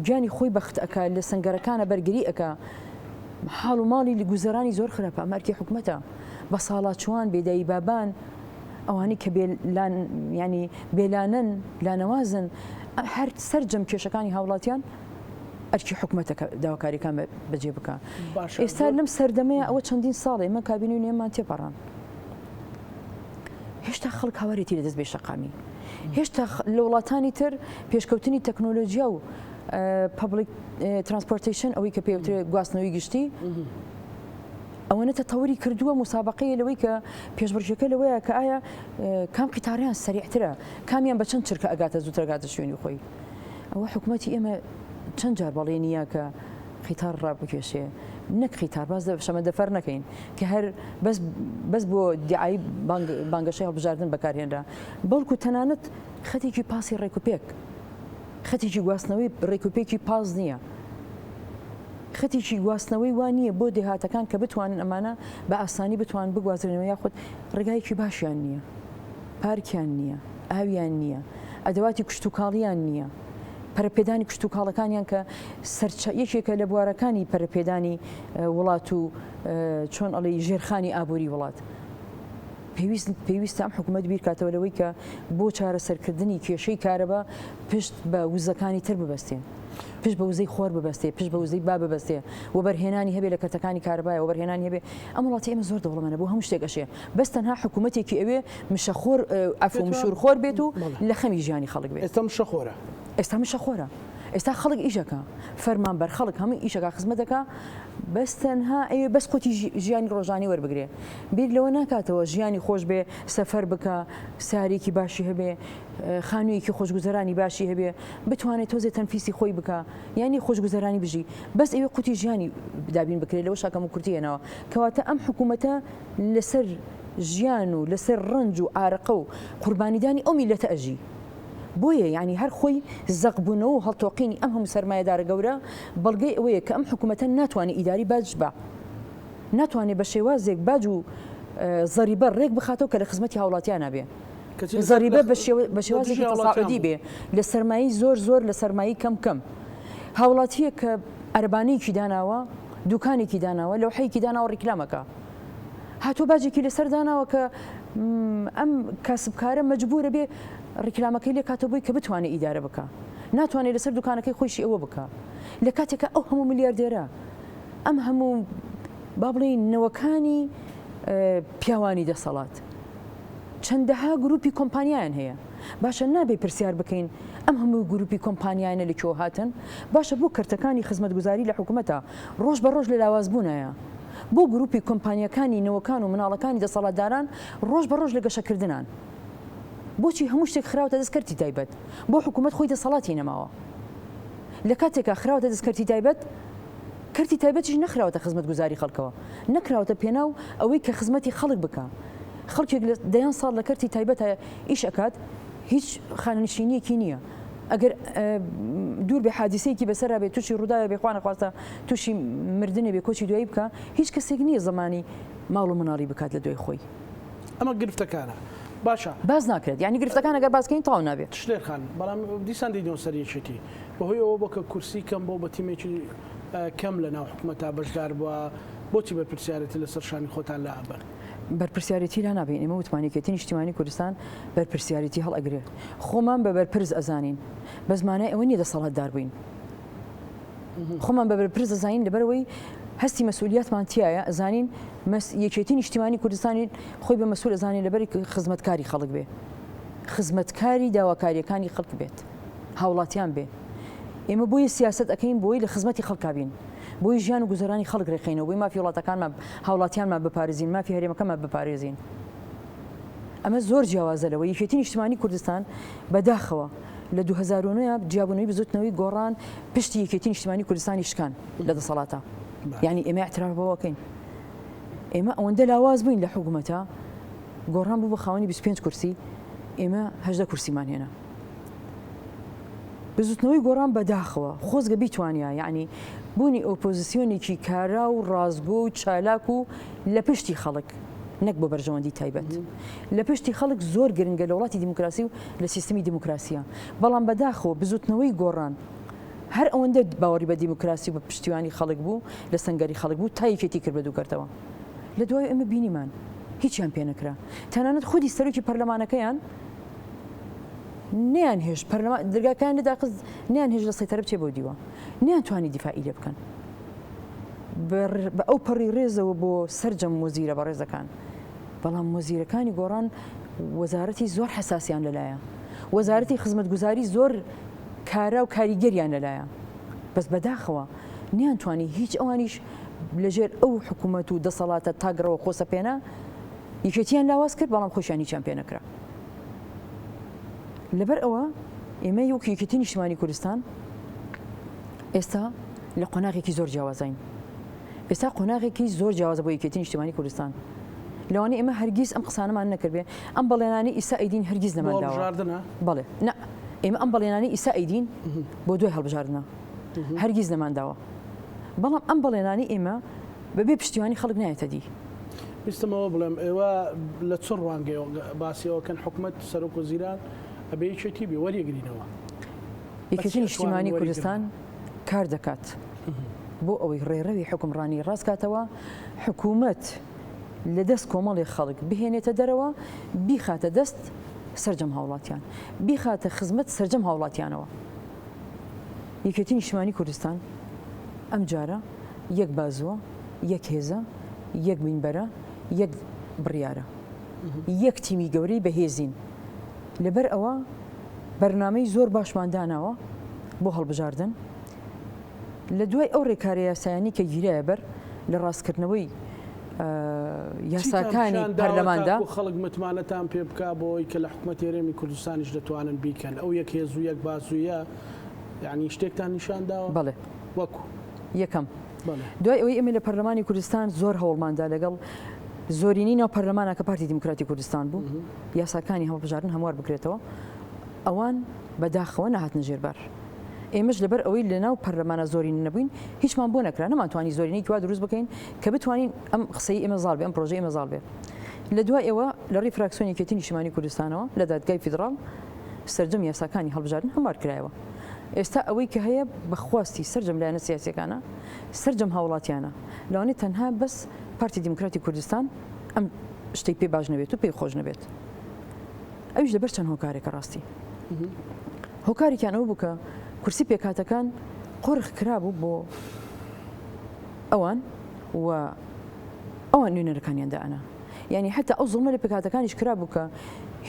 گیانی خۆی بەخت ئەکا لە سەنگەرەکانە بەرگری ئەکا حاڵ و ماڵی گوزەرانی زۆر خراپە ئەمە ئەرکی حکومەتە. بەساڵاچووان، بێدایی بابان، ئەوانەی کە بێ لان یانی بێلانەن، لانەوازن، هەر سەرجەم کێشەکانی هاوڵاتیان ئەرکی حکومەتە کە داواکاریەکان بەجێ بکا. باشە ئێستا زۆر لەم سەردەمەیە ئەوە چەندین ساڵە ئێمە کابینەی نوێمان تێپەڕاند. هێشتا خەڵک هاوارێتی لە دەست بێ شەقامی. هێشتا لە وڵاتانی تر پێشکەوتنی تەکنۆلۆژیا و public transportation ئەوەی کە پێوترێ گواستنەوەی گشتی ئەوەنە تەتەوری کردووە موسابەقەیە لەوەی کە پێشبڕکێکە لەوەیە کە ئایا کام قیتاریان سەریعترە کامیان بە چەند چرکە ئەگاتە زووتر ئەگاتە شوێنی خۆی ئەوە حکوومەتی ئێمە چەند جار بەڵێنیە کە قیتار ڕابکێشێ نەک قیتار باز لە شەمەندەفەر نەکەین کە هەر بەس بەس بۆ دیعای بانگەشەی هەڵبژاردن بەکارهێنرا بەڵکو تەنانەت خەتێکی پاسی ڕێکوپێک خەتێکی گواستنەوەی ڕێکوپێکی پاس نییە خەتێکی گواستنەوەی وا نییە بۆ دێهاتەکان کە بتوانن ئەمانە بە ئاسانی بتوان بگوازرێنەوە یاخود ڕێگایەکی باشیان نییە پارکیان نییە ئاویان نییە ئەدەواتی کشتوکاڵیان نییە پەرەپێدانی کشتوکاڵەکانیان کە سەرچە یەکێکە لە بوارەکانی پەرەپێدانی وڵات و چۆن ئەڵێی ژێرخانی ئابووری وڵات. پێویست پێویستە ئەم حکوومەت بیرکاتەوە لەوەی کە بۆ چارەسەرکردنی کێشەی کارەبا پشت بە وزەکانی تر ببەستێ. پشت بە وزەی خۆر ببەستێ، پشت بە وزەی با ببەستێ، وەبەرهێنانی هەبێ لە کەرتەکانی کارەبایە، وەبەرهێنانی هەبێ. ئەم وڵاتی ئێمە زۆر دەوڵەمەنە بۆ هەموو شتێک ئەشێ، بەس تەنها حکوومەتێکی ئەوێ مشەخۆر عەفو مشوورخۆر بێت و لە خەمی ژیانی خەڵک بێت. ئێستا مشەخۆرە. ئێستا مشەخۆرە. ئێستا خەڵک ئیش ئەکا، فەرمانبەر، خەڵک هەمووی ئیش ئەکا، خزمەت ئەکا، بەس تەنها ئەیەوێ بەس قوتی ژیانی ڕۆژانەی وەربگرێ. بیر لەوە ناکاتەوە ژیانی خۆش بێ، سەفەر بکا، سەیارەیەکی باشی هەبێ، خانوویەکی خۆشگوزەرانی باشی هەبێ، بتوانێ تۆزێ تەنفیسی خۆی بکا، یانی خۆشگوزەرانی بژی، بەس ئەوێ قوتی ژیانی دابین بکرێ، لەوەشا کەموکورتی هێناوە. کەواتە ئەم حکوومەتە لەسەر ژیان و لەسەر ڕەنج و ئارەقە و قوربانیدانی ئەو میللەتە ئەژی. بۆیە یانی هەر خۆی زەقبوونەوە و هەڵتۆقینی ئەم هەموو سەرمایەدارە گەورە بەڵگەی ئەوەیە کە ئەم حکوومەتە ناتوانێ ئیداری باج با ناتوانێ بە شێوازێک باج و زەریبە ڕێک بخاتەوە کە لە خزمەتی هاوڵاتیانا بێ. زەریبە بە شێوازێکی تەساعودی بێ لە سەرمایەی زۆر زۆر لە سەرمایەی کەم کەم. هاوڵاتییەک کە عەرەبانەیەکی داناوە، دوکانێکی داناوە، لەوحەیەکی داناوە ڕیکلام ئەکا. هاتووە باجێکی لەسەر داناوە کە ئەم کاسبکارە مەجبورە بێ ڕیکلامەکەی لێ کاتەوە بۆی کە بتوانێ ئیدارە بکا. ناتوانێ لەسەر دوکانەکەی خۆیشی ئەوە بکا. لە کاتێکا ئەو هەموو ملیاردێرە، ئەم هەموو با بڵێین نەوەکانی پیاوانی دەسەڵات، چەندەها گروپی کۆمپانیایان هەیە باشە نابێ پرسیار بکەین ئەم هەموو گروپی کۆمپانیایانە لە کوێوە هاتن باشە بۆ کەرتەکانی خزمەتگوزاری لە حکومەتە ڕۆژ بە ڕۆژ لە لاوازبوونایە بۆ گروپی کۆمپانیەکانی نەوەکان و مناڵەکانی دەسەڵاتداران ڕۆژ بە ڕۆژ لە گەشەکردنان بۆچی هەموو شتێک خراوەتە دەست کەرتی تایبەت بۆ حکومەت خۆی دەسەڵاتی نەماوە لە کاتێکا خراوەتە دەست کەرتی تایبەت کەرتی تایبەتیش نەخراوەتە خزمەتگوزاری خەڵکەوە، نەکراوەتە پێناو ئەوەی کە خزمەتی خەڵک بکا. خەڵکێک لە دەیان ساڵ لە کەرتی تایبەتا ئیش ئەکات، هیچ خانەنشینییەکی نییە. ئەگەر دوور بێ حادیسەیەکی بەسەرا بێ، تووشی ڕووداوێ بێ، خوا نەخواستە تووشی مردنێ بێ، کۆچی دوایی بکا، هیچ کەسێک نییە زەمانی ماڵ و مناڵی بکات لە دوای خۆی. ئەمە گرفتەکانە. باشە. باس ناکرێت. یانی گرفتەکان ئەگەر باس کەین تەواو نابێ. شلێر خان، بەڵام دیسان دێینەوە سەر یەکێتی. بەهۆی ئەوە بووە کە کورسی کەم بووە بە تیمێکی کەم لە ناو حکومەتا بەشدار بووە، بۆچی بەرپرسیارێتی لەسەر شانی خۆتان لا ئەبەن؟ بەرپرسیارێتی لا نابەین، ئێمە وتمان یەکێتی نیشتیمانی کوردستان بەرپرسیارێتی هەڵئەگرێ، خۆمان بە بەرپرس ئەزانین، بەس مانای ئەوە نییە دەسەڵاتدار بووین. خۆمان بە بەرپرس دەزانین لەبەرئەوەی هەستی مەسئولیاتمان تیایە، ئەزانین یەکێتی نیشتیمانی کوردستانی خۆی بە مەسئول ئەزانێ لەبەر خزمەتکاری خەڵک بێ، خزمەتکاری داواکارییەکانی خەڵک بێت، هاوڵاتیان بێ. ئێمە بۆیە سیاسەت ئەکەین بۆی لە خزمەتی خەڵکا بین، بۆی ژیان و گوزەرانی خەڵک رێکخەینەوە، بۆی مافی وڵاتەکانمان هاوڵاتیانمان بپارێزین، مافی هەرێمەکەمان بپارێزین. ئەمە زۆر جیاوازە لەوەی یەکێتی نیشتمانی کوردستان بەداخەوە لە 2009 جیابوونەوەی بزوتنەوەی گۆڕان پشتی یەکێتی نیشتمانی کوردستانی شکان لە دەسەڵاتە یعنی ئێمە اعتراف بەوەکەین ئێمە ئەوەندە لاواز بووین لە حکوومەتە گۆڕان بوو بە خاوەنی 25 کورسی ئێمە هەژدە کورسیمان هێنا بزوتنەوەی گۆڕان بەداخەوە خۆزگە بیتوانیا یعنی بوونی ئۆپۆزیسیۆنێکی کارا و ڕاستگۆ و چالاک و لە پشتی خەڵک نەک بۆ بەرژەوەندی تایبەت لە پشتی خەڵک زۆر گرنگە لە وڵاتی دیموکراسی و لە سیستمی دیموکراسیە بەڵام بەداخەوە بزوتنەوەی گۆڕان هەر ئەوەندە باوەڕی بە دیموکراسی و بە پشتیوانی خەڵک بوو لە سەنگەری خەڵک بوو تا یەکێتی کرد بە دووکەرتەوە لە دوای ئێمە بینیمان هیچیان پێ نەکرا تەنانەت خودی سەرۆکی پەرلەمانەکەیان نیان هێشت پەرلەمان دەرگاکان لێداخست نیان هێشت لە سەیتەرە بچێ بۆ دیوە نیان توانی دیفاعی لێ بکەن بە ئەو پەڕی ڕێزەوە بۆ سەرجەم وەزیرە بەڕێزەکان بەڵام وەزیرەکانی گۆڕان وەزارەتی زۆر حەساسیان لەلایە وەزارەتی خزمەتگوزاری زۆر کارا و کاریگەریان لەلایە بەس بەداخەوە نیانتوانی هیچ ئەوانیش لەژێر ئەو حکوومەت و دەسەڵاتە تاگڕەوە خۆسەپێنە یەکێتیان لاواز کرد بەڵام خۆشیان هیچیان پێ نەکرا لەبەر ئەوە ئێمە وەک یەکێتی نیشتمانی کوردستان ئێستا لە قۆناغێکی زۆر جیاوازین ئێستا قۆناغێکی زۆر جیاوازە بۆ یەکێتی نیشتمانی کوردستان لەوانەیە ئێمە هەرگیز ئەم قسانەمان نەکردبێ ئەم بەڵێنانەی ئیسا ئەیدین هەرگیز نەمان داوە هەڵبژاردنە بەڵێ نا ئێمە ئەم بەڵێنانەی ئیسا ئەیدین بۆ دوای هەڵبژاردنە هەرگیز نەمان داوە بەڵام ئەم بەڵێنانەی ئێمە بەبێ پشتیوانی خەڵک نایەتە دی. ویستم ئەوە بڵێم ئێوە لە چ ڕوانگەیەوە باسی ئەوە کەن حکومەت سەرۆک وەزیران ئەبێ یەکێتی بێ وەریگرینەوە؟ یەکێتی نیشتیمانی کوردستان کار دەکات بۆ ئەوەی ڕێڕەوی حوکمڕانی ڕاستکاتەوە، حکوومەت لە دەست کۆمەڵێک خەڵک بهێنێتە دەرەوە، بیخاتە دەست سەرجەم هاوڵاتیان، بیخاتە خزمەت سەرجەم هاوڵاتیانەوە. یەکێتی نیشتیمانی کوردستان ئەمجارە یەک بازووە، یەک هێزە، یەک مینبەرە، یەک بڕیارە، یەک تیمی گەورەی بەهێزین. لەبەر ئەوە بەرنامەی زۆر باشمان داناوە بۆ هەڵبژاردن. لە دوای ئەو رێکارە یاسایانەی کە گیرایە بەر لە راستکردنەوەی یاساکانی پەرلەماندا. چیتان پیشان داوە تاکو خەڵک متمانەتان پێ بکا بۆ ئەوەی کە لە حکومەتی هەرێمی کوردستانیش دەتوانن بیکەن؟ ئەو یەک هێز و یەک بازوویە یانی شتێکتان نیشان داوە؟ بەڵێ. وەکو؟ یەکەم، دوای ئەوەی ئێمە لە پەرلەمانی کوردستان زۆر هەوڵمان دا لەگەڵ زۆرینەی ناو پەرلەمانا کە پارتی دیموکراتی کوردستان بوو یاساکانی هەڵبژاردن هەموار بکرێتەوە ئەوان بەداخەوە نەهاتنە ژێر بار ئێمەش لەبەر ئەوەی لەناو پەرلەمانە زۆرینە نەبووین هیچمان بۆ نەکرا نەمانتوانی زۆرینەیەکی وا دروست بکەین کە بتوانین ئەم قسەی ئێمە زاڵ بێ ئەم پرۆژەی ئێمە زاڵ بێ لە دوای ئەوە لە ڕێی فراکسیۆنی یەکێتی نیشتیمانی کوردستانەوە لە دادگای فیدڕاڵ سەرجەم یاساکانی هەڵبژاردن هەموار کرایەوە ئێستا ئەوەی کە هەیە بە خواستی سەرجەم لایەنە سیاسیەکانە سەرجەم هاوڵاتیانە لەوانەیە تەنها بەس پارتی دیموکراتی کوردستان ئەم شتەی پێ باش نەبێت و پێی خۆش نەبێت ئەویش لەبەر چەند هۆکارێکە ڕاستی هۆکارێکیان ئەوە بوو کە کورسی پێکهاتەکان قۆرخ کرابوو بۆ ئەوان و ئەوان نوێنەرەکانیان دائەنا یعنی حتا ئەو زوڵمە لە پێکهاتەکانیش کرابوو کە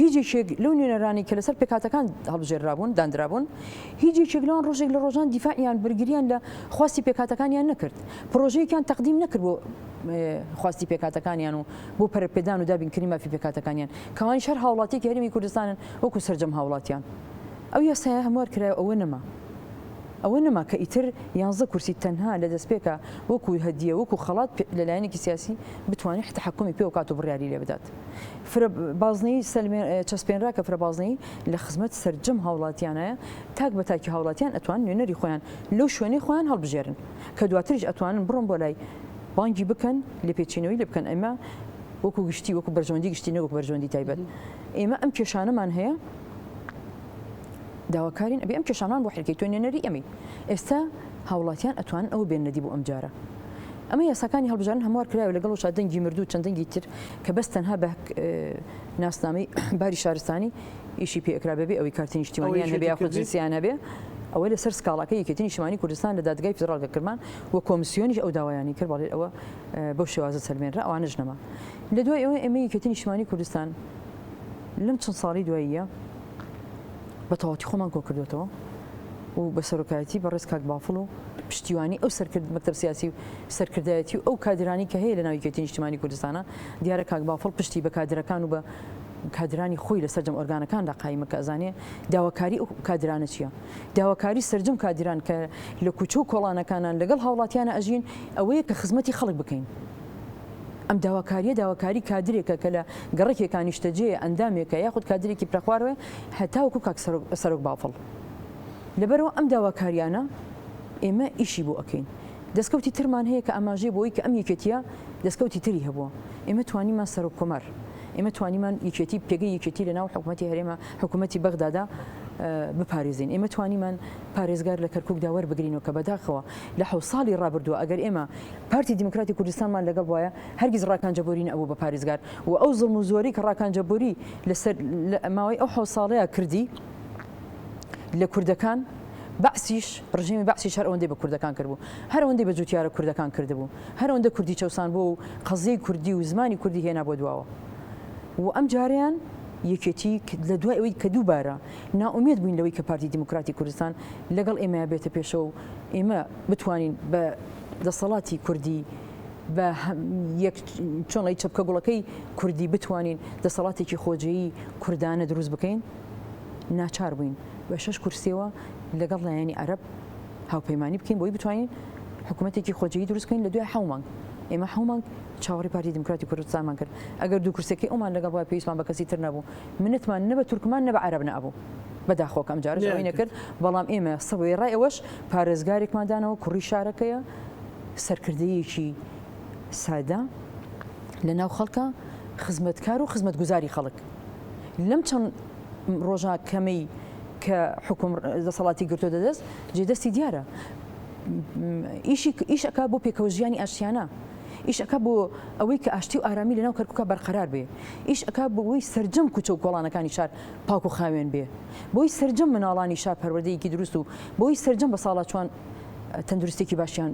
هیچ یەکێک لەو نوێنەرانی کە لەسەر پێکهاتەکان هەڵبژێررابوون دانرابوون هیچ یەکێک لەوان ڕۆژێک لە ڕۆژان دیفاعیان بەرگریان لە خواستی پێکهاتەکانیان نەکرد پرۆژەیەکیان تەقدیم نەکرد بۆ خواستی پێکهاتەکانیان و بۆ پەرەپێدان و دابینکردنی مافی پێکهاتەکانیان کە ئەوانیش هەر هاوڵاتیەکی هەرێمی کوردستانن وەکو سەرجەم هاوڵاتیان. ئەو یاسایە هەموار کرایەوە ئەوە نەما. ئەوە نەما کە ئیتر یانزە کورسی تەنها لە دەستپێکا وەکو هەدیە وەکو خەڵات لە لایەنێکی سیاسی بتوانێت تەحەکومی پێوە کات و بڕیاری لێ بدات. فرە بازنەیی چەسپێنرا کە فرە بازنەیی لە خزمەت سەرجەم هاوڵاتیانایە تاک بە تاکی هاوڵاتیان ئەتوانن نوێنەری خۆیان لەو شوێنەی خۆیان هەڵبژێرن کە دواتریش ئەتوانن بڕۆن بۆ لای بانگی بکەن لێپێچینەوەی لێ بکەن ئێمە وەکو گشتی وەکو بەرژەوەندی گشتی نەک وەکو بەرژەوەندی تایبەت ئێمە ئەم کێشانەمان هەیە داواکارین ئەبێ ئەم کێشانەمان بۆ حلکەی تۆ نوێنەری ئەمەی ئێستا هاوڵاتیان ئەتوانن ئەوە بێننە دی بۆ ئەم جارە ئەمە یاساکانی هەڵبژاردن هەموار کرایەوە لەگەڵ وشا دەنگی مردوو چەند دەنگی تر کە بەس تەنها بە ناسنامەی باری شارستانی ئیشی پێ ئەکرا بەبێ ئەوەی کارتی نیشتیمانیان هەبێ یاخود جنسیان هەبێ. ئەوە لەسەر سکاڵاکەی یەکێتی نیشتمانی کوردستان لە دادگای فیدراڵ کە کردمان و کۆمسیۆنیش ئەو داوایانی کرد بەڵێ ئەوە بەو شێوازە سەلمێنرا ئەوانەش نەما. لە دوای ئەوە ئێمە یەکێتی نیشتمانی کوردستان لەم چەند ساڵی دواییە بە تەواوەتی خۆمان کۆکردوێتەوە و بە سەرۆکایەتی بەڕێز کاک بافڵ و پشتیوانی ئەو سەرکرد مەکتەب سیاسی و سەرکردایەتی و ئەو کادرانی کە هەیە لە ناو یەکێتی نیشتمانی کوردستانە دیارە کاک بافڵ پشتی بە کادرەکان و بە کادرانی خۆی لە سەرجەم ئۆرگانەکاندا قایمە کە ئەزانێ داواکاری ئەو کادرانە چییە. داواکاری سەرجەم کادران کە لە کوچە و کۆڵانەکانان لەگەڵ هاوڵاتیانە ئەژین ئەوەیە کە خزمەتی خەڵک بکەین. ئەم داواکاریە داواکاری کادرێکە کە لە گەڕەکێکا نیشتەجێیە، ئەندامێکە یاخود کادرێکی پلەخوارەوەیە هەتاوەکو کاک سەرۆک بافڵ. لەبەرئەوە ئەم داواکاریانە ئێمە ئیشی بۆ ئەکەین. دەستکەوتی ترمان هەیە کە ئاماژەیە بۆ ئەوەی کە ئەم یەکێتیە دەستکەوتی تری هەبووە. ئێمە توانیمان سەرۆک کۆمار، ئێمە توانیمان یەکێتی، پێگەی یەکێتی لە ناو حکومەتی هەرێما، حکومەتی بەغدادا بپارێزین. ئێمە توانیمان پارێزگار لە کەرکوکدا وەربگرینەوە کە بەداخەوە لە حەوت ساڵی ڕابردووە ئەگەر ئێمە پارتی دیموکراتی کوردستانمان لەگەڵ بوایە هەرگیز ڕاکان جەبوری نەئەبوو بە پارێزگار و ئەو زوڵم و زۆرەی کە ڕاکان جەبوری لەسەر لە ماوەی ئەو حەوت ساڵەیا کردی لە کوردەکان بەعسیش ڕژێمی بەعسیش هەر ئەوەندەی بە کوردەکان کردبوو هەر ئەوەندەی بە جوتیارە کوردەکان کردبوو هەر ئەوەندە کوردی چەوساندبوو و قەزیەی کوردی و زمانی کوردی هێنا بۆ دواوە و ئەم جارەیان یەکێتی لە دوای ئەوەی کە دووبارە نائومێد بووین لەوەی کە پارتی دیموکراتی کوردستان لەگەڵ ئێمەیا بێتە پێشەوە و ئێمە بتوانین بە دەسەڵاتی کوردی بە یەک چۆنڵی چەپکە گوڵەکەی کوردی بتوانین دەسەڵاتێکی خۆجێیی کوردانە دروست بکەین ناچار بووین بە شەش کورسیەوە لەگەڵ لایەنی عەرەب هاوپەیمانی بکەین بۆی بتوانین حکوومەتێکی خۆجێی دروست بکەین لە دوای حەو مانگ ئێمە حەو مانگ چاوەڕی پارتی دیموکراتی کوردستانمان کرد ئەگەر دوو کورسەکەی ئەومان لەگەڵ بوایە پێویستمان بە کەسی تر نەبوو منەتمان نە بە تورکمان نە بە عەرەب نەئەبوو بەداخەوە کە ئەمجارەش ئەوەی نەکرد بەڵام ئێمە وێڕای ئەوەش پارێزگارێکمان دانەوە کوڕی شارەکەیە سەرکردەیەکی سادە لە ناو خەڵکە خزمەتکار و خزمەتگوزاری خەڵک لەم چەند ڕۆژە کەمەی کە حکوم دەسەڵاتی گرتۆتە دەست جێ دەستی دیارە ئیشی ئیش ئەکا بۆ پێکەوە ژیانی ئاشتیانە ئیش ئەکا بۆ ئەوەی کە ئاشتی و ئارامی لەناو کەرکووکا بەرقەرار بێ ئیش ئەکا بۆ ئەوەی سەرجەم کوچە و کۆڵانەکانی شار پاک و خاوێن بێ بۆی سەرجەم مناڵانی شار پەروەردەیەکی دروست و بۆی سەرجەم بەساڵاچوان تەندروستێکی باشیان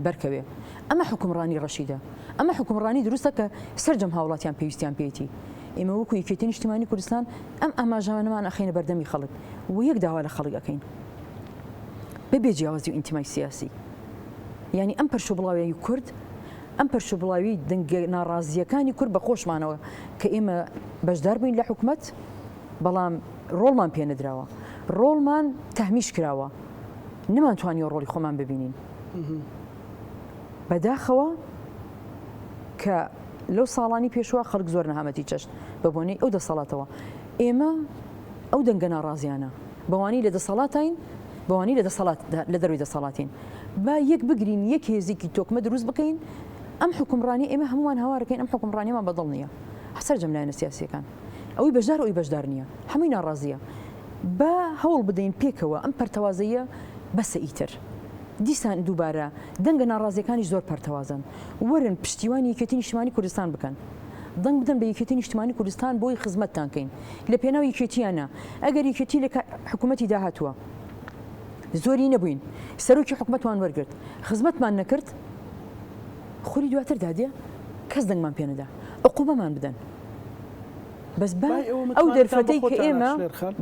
بەرکەوێ. ئەمە حوکمڕانی ڕەشیدە. ئەمە حوکمڕانی دروستە کە سەرجەم هاوڵاتیان پێویستیان پێیەتی. ئێمە وەکو یەکێتی نیشتیمانی کوردستان ئەم ئاماژانەمان ئەخەینە بەردەمی خەڵک و یەک داوا لە خەڵک ئەکەین بەبێ جیاوازی و ئینتیمای سیاسی. یانی ئەم پەرشوبڵاویی کورد، ئەم پەرشوبڵاویی دەنگە ناڕازییەکانی کورد بە خۆشمانەوە کە ئێمە بەشدار بووین لە حکومەت، بەڵام ڕۆڵمان پێ نەدراوە، ڕۆڵمان تەهمیش کراوە، نەمانتوانیوە ڕۆڵی خۆمان ببینین. بەداخەوە کە لەو ساڵانی پێشوە خەڵک زۆر نەهامەتی چەشت بە بۆنەی ئەو دەسەڵاتەوە. ئێمە ئەو دەنگە ناڕازیانە بەوانەی لە دەسەڵاتین، بەوانەی لە دەسەڵات لە دەروی دەسەڵاتین، با یەک بگرین، یەک هێزێکی تۆکمە دروست بکەین. ئەم حوکمڕانیە ئێمە هەموومان هاوارەکەین ئەم حوکمڕانیەمان بەدڵ نییە. سەرجەم لایەنە سیاسیەکان ئەوەی بەشدار ئەوی بەشدار نییە هەمووی ناڕازیە. با هەوڵ بدەین پێکەوە ئەم پەرتەوازەییە بەسە ئیتر. دیسان دووبارە دەنگە ناڕازیەکانیش زۆر پەرتەوازەن. وەرن پشتیوانی یەکێتی نیشتمانی کوردستان بکەن. دەنگ بدەن بە یەکێتی نیشتمانی کوردستان بۆی خزمەتتان کەین. لە پێناو یەکێتییا نا. ئەگەر یەکێتی لە حکومەتی داهاتووە زۆری نەبووین سەرۆکی حکومەتمان وەرگرت خزمەتمان نەکرد خولی دواتر دادێ کەس دەنگمان پێ نەدا عقوبەمان بدەن. بەس با ئەو دەرفەتەی کە ئێمە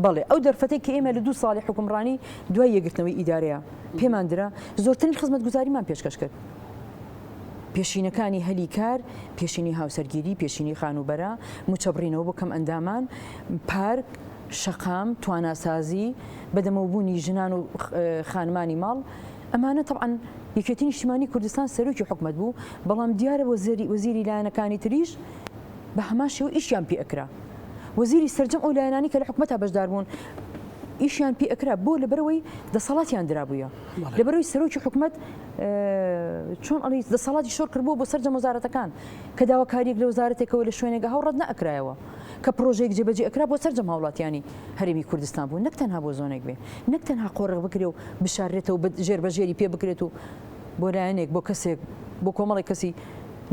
بەڵێ ئەو دەرفەتەی کە ئێمە لە دوو ساڵی حوکمڕانی دوای یەکگرتنەوەی ئیدارەیە پێمان درا زۆرترین خزمەتگوزاریمان پێشکەش کرد. پێشینەکانی هەلی کار، پێشینەی هاوسەرگیری، پێشینەی خانووبەرە، مووچەبڕینەوە بۆ کەمئەندامان، پارک، شەقام، تواناسازی، بەدەمەوبوونی ژنان و خانمانی ماڵ، ئەمانە تەبعەن یەکێتی نیشتیمانی کوردستان سەرۆکی حکومەت بوو، بەڵام دیارە وەزیری لایەنەکانی تریش بە هەمان شێوە ئیشیان پێ ئەکرا. وەزیری سەرجەم ئەو لایەنانەی کە لە حکومەتا بەشدار بوون ئیشیان پێ ئەکرا، بۆ لەبەرئەوەی دەسەڵاتیان درابوویە. لەبەرئەوەی سەرۆکی حکومەت چۆن ئەڵێی دەسەڵاتی شۆڕ کردبووە بۆ سەرجەم وەزارەتەکان، کە داواکارییەک لە وەزارەتێکەوە لە شوێنێک هەو ڕەت نەئەکرایەوە، کە پڕۆژەیەک جێبەجێ ئەکرا بۆ سەرجەم هاوڵاتیانی هەرێمی کوردستان بوو، نەک تەنها بۆ زۆنێک بێ، نەک تەنها قۆرغ بکرێ و بشاررێتەوە و ژێر بە ژێری پێ بکرێت و بۆ لایەنێک، بۆ کەسێک، بۆ کۆمەڵێک کەسی